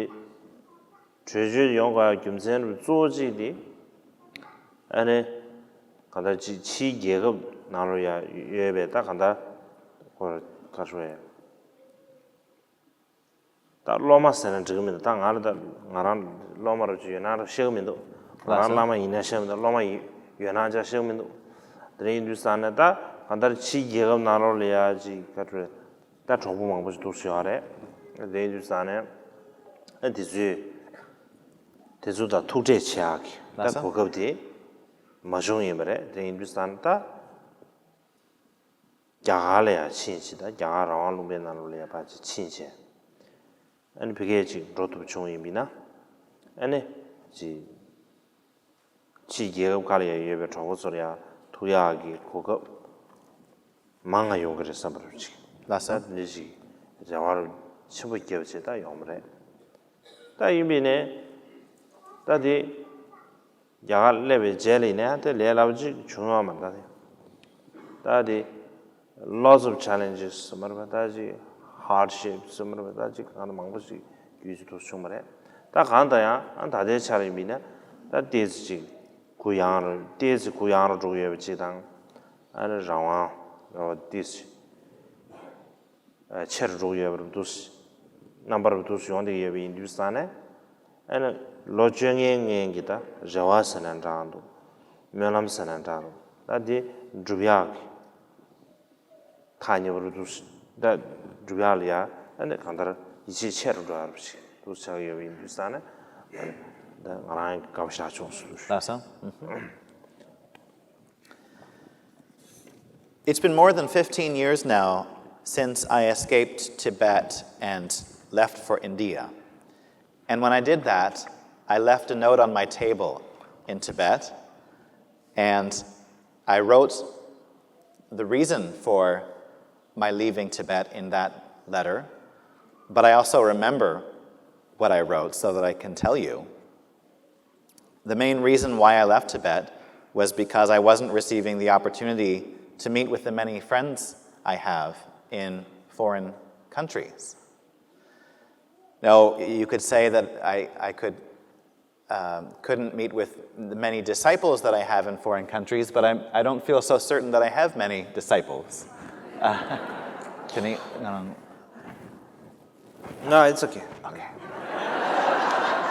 བྲོས་བྱོལ་ཡོང་དགོས་རྒྱུ་མཚན་རུ་གཙོ་བོ་གཅིག་དེ། ཨ་ནི། གང་ལྟར་ཅིག་ཕྱིའི་རྒྱལ་ཁབ་ནང་ལོགས་ཡ་ཡོད་པའི་ད་གང་ལྟར་ཁོ་ག་རེ་ཟེར་ཡ། ད་སློབ་མ་ཟེར་ན་འགྲིག་གི་མི་འདུག་ད་ང་ལ་ད་ང་རང་སློབ་མ་རུ་ཅིག་ཡོད་ན་རུ་ཤེས་གི་མི་འདུག་ང་རང་བླ་མ་ཡིན་ན་ཤེས་མི་འདུག་སློབ་མ་ཡིན་ཡོད་ན་ཅང་ཤེས་གི་མི་འདུག་དེ་འདྲ་ཡིན་དུས་ཙང་ནས་ད་གང་ལྟར་ཕྱིའི་རྒྱལ་ཁབ་ནང་ལོགས་ལ་ཡ་ཅིག་ག་རེ་ད་གྲོགས་པོ་མང་པོ་ཞིག་འདུག་ཡོད་རེད། དེ་ཡིན་དུས་ཙང་ནས་ཨ་དེ་ཚོས་དེ་ཚོ་དང་ཐུག་འཕྲད་བྱེད་ཡག་གི་ད་གོ་སྐབས་དེ་མ་བྱུང་ཡིན་པ་རེད། དེ་ཡིན་དུས་ཙང་ནས་ད། རྒྱ་གར་ལ་ཡང་ཕྱིན་བྱས་ད་རྒྱ་གར་རང་དབང་ལུང་པའི་ནང་ལོགས་ལ་ཡང་ཕར་ཅིག་ཕྱིན་བྱས། ཨ་ནི་ཕ་གིར་ཅིག་འགྲོ་ཐུབ་བྱུང་ཡིན་པ་ཡིན་ན། ཨ་ནི་ཅིག་ཕྱིའི་རྒྱལ་ཁབ་ཁག་ལ་ཡང་ཡོད་པའི་གྲོགས་པོ་ཚོར་ཡང་ཐུག་ཡག་གི་གོ་སྐབས་མང་ང་ཡོང་གི་རེད་བསམ་པ་རུ་ཅིག་ལགས་སོ། ད་འདི་ཅིག་རེ་བ་རུ་ཆེན་པོ་བརྒྱབ་བྱས་ད་ཡོང་བ་རེད། ད་ཡིན་པ་ཡིན་ནའི་ད་དེ། རྒྱ་གར་སླེབས་པའི་རྗེས་ལ་ཡིན་ན་དེ་ལས་སླ་པོ་ཅིག་བྱུང་ཡོད་མ་རེད། ད་དེ་ད་དེ་lots of challenges ཟེར་མ་རེད་པ། ད་ཅིག་hardships ཟེར་མ་རེད་པ། ད་ཅིག་གང་ལ་མང་པོ་ཞིག་བརྒྱུད་ཅིག་ཐུག་བྱུང་བ་རེད། ད་གང་ལྟར་ཡང་ཨ་ད་ལྟའི་ཆར་ཡིན་པ་ཡིན་ན་ད་ཏོག་ཙམ་ཅིག་གུ་ཡངས་རུ་ཏོག་ཙམ་གུ་ཡངས་རུ་འགྲོ་གི་ཡོད་པ་ཅིག་དང་། ཨ་ནི་རང་དབང་རང་དབང་ཏོག་ཙམ། ཆེ་རུ་འགྲོ་གི་ཡོད་པ་རུ་འདུག་རྣམ་པ་རུ་འདུག་ཡོང་བསྡད་ཀྱི་ཡོད་པ་ཡིན་དུས་ཙང་ནས། ཨ་ནི་ལོ་བཅོ་ལྔའི་སྔོན་གྱི་ད་རེ་བ་ཟེར་ན་འདྲ་འདུག་སྨོན་ལམ་ཟེར་ན་འདྲ་འདུག་ད་འདི་འགྲུབ་ཡག་གི་ཐག་ཉེ་བ་རུ་འདུག་ད་འགྲུབ་ཡག་ལ་ཡ་ཨ་ནི་གང་ལྟར་ཡིད་ཆེས་ཆེ་རུ་འགྲོ་ཡག་རུ་ཞིག་འདུག་ཆགས་ཀྱི་ཡོད་པ་ཡིན་དུས་ཙང་ནས། ཨ་ནི་ད་ང་རང་གི་དགའ་པོ་ཞེ་དྲག་བྱུང་སོང་། ལགས་སོ། It's been more than fifteen years now since I escaped Tibet and left for India. And when I did that, I left a note on my table in Tibet, and I wrote the reason for my leaving Tibet in that letter, but I also remember what I wrote so that I can tell you. The main reason why I left Tibet was because I wasn't receiving the opportunity to meet with the many friends I have in foreign countries. Now, you could say that I, I could, um, couldn't meet with the many disciples that I have in foreign countries, but I'm, I don't feel so certain that I have many disciples. Uh, can you, um, No, it's okay. Okay.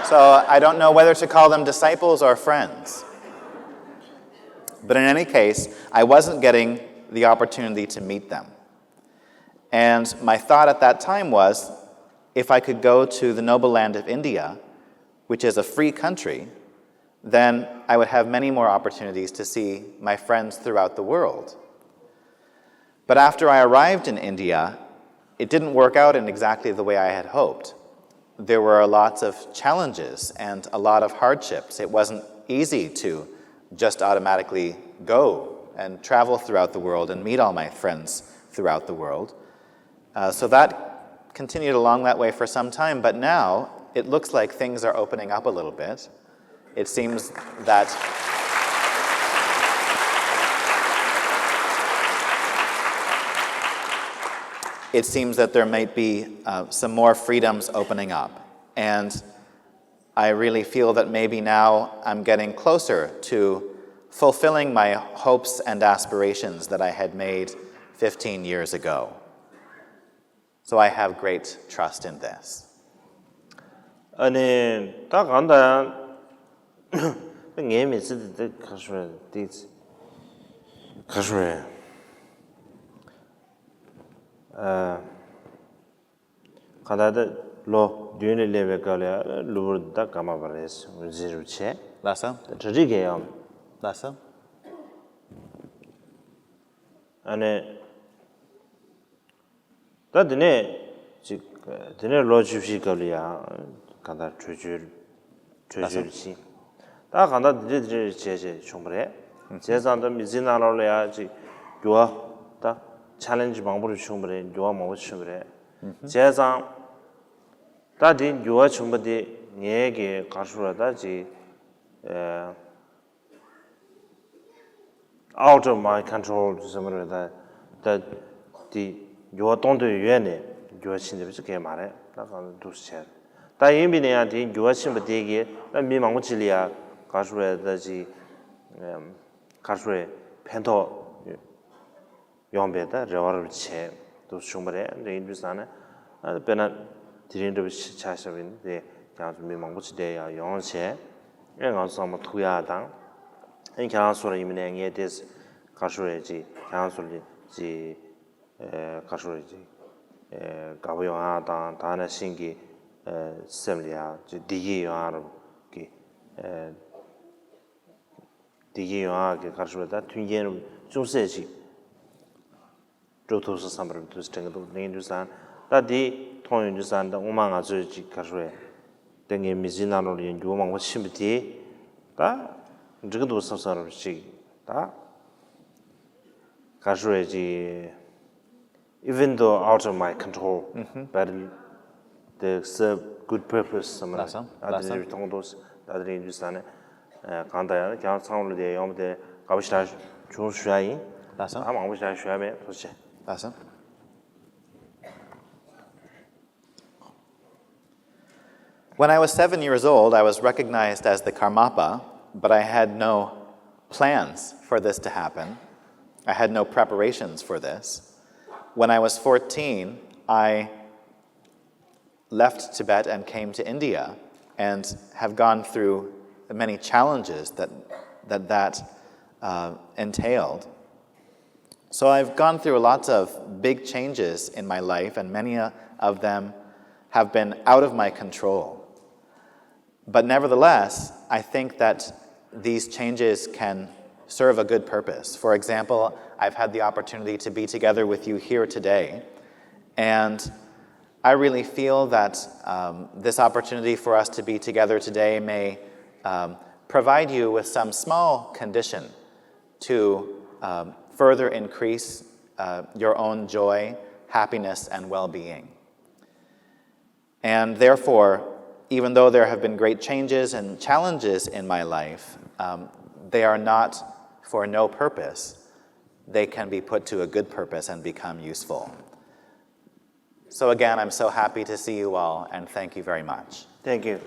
So I don't know whether to call them disciples or friends. But in any case, I wasn't getting the opportunity to meet them. And my thought at that time was, if I could go to the noble land of India, which is a free country, then I would have many more opportunities to see my friends throughout the world. But after I arrived in India, it didn't work out in exactly the way I had hoped. There were lots of challenges and a lot of hardships. It wasn't easy to just automatically go and travel throughout the world and meet all my friends throughout the world. Uh, so that continued along that way for some time, but now it looks like things are opening up a little bit. It seems that it seems that there might be uh, some more freedoms opening up. And I really feel that maybe now I'm getting closer to fulfilling my hopes and aspirations that I had made fifteen years ago. So I have great trust in this. ཨ་ནི་ད་གང་ལྟར་ཡང་ངའི་མི་ཚེ་འདི་ད་ག་རེ་ཟེར་ཏེ་ག་རེ་ཟེར། ཨ། གང་ལྟར་ད་ ལོ་བདུན་ལ་སླེབས་པའི་སྐབས་ལ་ཡང་གློ་བུར་དུ་ད་ཀརྨ་པ་རེད། ངོས་འཛིན་རུ་བྱས། ལགས་སོ། ད་གྲ་སྒྲིག་གི་ཡོད། ལགས་སོ། ཨ་ནི། ད་དེ་ནས་ཅིག་དེ་ནས་ལོ་བཅུ་བཞིའི་སྐབས་ལ་ཡང་གང་ལྟར་བྲོས་བྱོལ་བྲོས་བྱོལ་ཕྱིན། ད་གང་ལྟར་དེ་འདྲས་དེ་འདྲས་བྱས་བྱས་བྱུང་བ་རེད། བྱས་ཙང་ད་མི་ཚེའི་ནང་ལོགས་ལ་ཡང་ཅིག་འགྱུར་བ་ད་ཆེ་ལེན་ཇི་མང་པོ་རེ་བྱུང་བ་རེད། འགྱུར་བ་མང་པོ་བྱུང་བ་རེད། བྱས་ཙང་ད་དེ་འགྱུར་བ་བྱུང་བ་དེ་ངའི་གི་ག་རེ་ཞུ་དགོས་རེད། ད་ཅིག་ཨ། out of my control ཟེར་མ་རེད། ད་ད་དེ་འགྱུར་བ་གཏོང་འདོད་ཡོད་ནས་འགྱུར་བ་ཕྱིན་བསྡད་པ་ཅིག་གང་ཡང་མ་རེད། ད་གང་འདུག་སེ་བྱས། ད་ཡིན་པས་ན་ཡང་དེ་འགྱུར་བ་ཕྱིན་པ་དེ་གིས་ད་མི་མང་པོ་ཅིག་ལ་ཡང་ག་རེ་ཞུ་དགོས་རེད། ད་ཅིག་ཨམ། ག་རེ་ཞུ་དགོས་རེད། ཕན་ཐོགས་ཡོང་པའི་ད་རེ་བ་རུ་བྱས་འདུག་སེ་བྱུང་བ་རེད། དེ་ཡིན་དུས་ཙང་ནས་ཨ། དཔེར་ན་དེ་རིང་འདྲ་པོ་ཞིག་ཆ་བཞག་པ་ཡིན་ན། དེ་ཁྱེད་རང་ཚོ་མི་མང་པོ་ཅིག་དེ་ཡང་ཡོང་བྱས། ཨེ་ང་ཚོ་ཚང་མ་ཐུག་ཡག་དང་། ཨེ་ཁྱེད་རང་ཚོ་ལ་ཡིན་པ་ན་ངས་དེ་ག་རེ་ཞུ་དགོས་རེད། ཅིག་ཁྱེད་རང་ཚོ་ལ་ཅིག་ཨེ་ག་རེ་ཞུ་དགོས་རེད། ཅིག་ཨེ་དགའ་པོ་ཡོང་ཡག་དང་། དེ་ནང་བཞིན་གྱི་ཨེ་སེམས་ལ་ཡང་ཅིག་བདེ་སྐྱིད་ཡོང་ཡག་རུ་གི་ཨེ་བདེ་སྐྱིད་ཡོང་ཡག་གི་ག་རེ་ཞུ་དགོས་རེད། ད་མཐུན་རྐྱེན་རུ་ཅུང་ཟད་ཅིག་སྤྲོད་ཐུབ་སོང་བསམ་པ་རུ་འདུག་སེ་དྲན་གྱི་འདུག་དེ་ཡིན་དུས་ཙང་ད་འདི་མཐོང་ཡོང་དུས་ཙང་ད་སྔོན་མ་ང་ཚོས་ཅིག་ག་རེ་ཞུ་དགོས་རེད། ད་ངའི་མི་ཚེའི་ནང་ལོགས་ལ་ཡང་འགྱུར་བ་མང་པོ་ཕྱིན་པ་དེ་ད་འགྲིག་གི་འདུག་བསམ་བསམ་རུ་ཅིག་ད་ག་རེ་ཞུ་དགོས་རེད། ཅིག even though out of my control, but they serve good purpose ཟེར་མ་རེད། ལགས་སོ། ཨ། དེ་ལགས་སོ། འདྲ་མཐོང་འདུག་ད་དེ་རིང་འདུག་ས་ནས་གང་ལྟར་ཡང་ཁྱེད་རང་ཚང་མ་ལ་དེ་ཡོང་བ་དེ་དགའ་པོ་ཞེ་དྲག་བྱུང་ཞུ་ཡག་ཡིན། ལགས་སོ། ཨ། མང་པོ་ཞེ་དྲག་ཞུ་ཡག་མེད། ཐུགས་རྗེ་ཆེ། ལགས་སོ། When I was seven years old, I was recognized as the Karmapa, but I had no plans for this to happen. I had no preparations for this. When I was fourteen, I left Tibet and came to India and have gone through many challenges that that, that uh, entailed. So I've gone through lots of big changes in my life, and many uh, of them have been out of my control. But nevertheless, I think that these changes can serve a good purpose. For example, I've had the opportunity to be together with you here today, and I really feel that um, this opportunity for us to be together today may um, provide you with some small condition to um, further increase uh, your own joy, happiness, and well being. And therefore, even though there have been great changes and challenges in my life, um, they are not for no purpose. They can be put to a good purpose and become useful. So again, I'm so happy to see you all, and thank you very much. Thank you.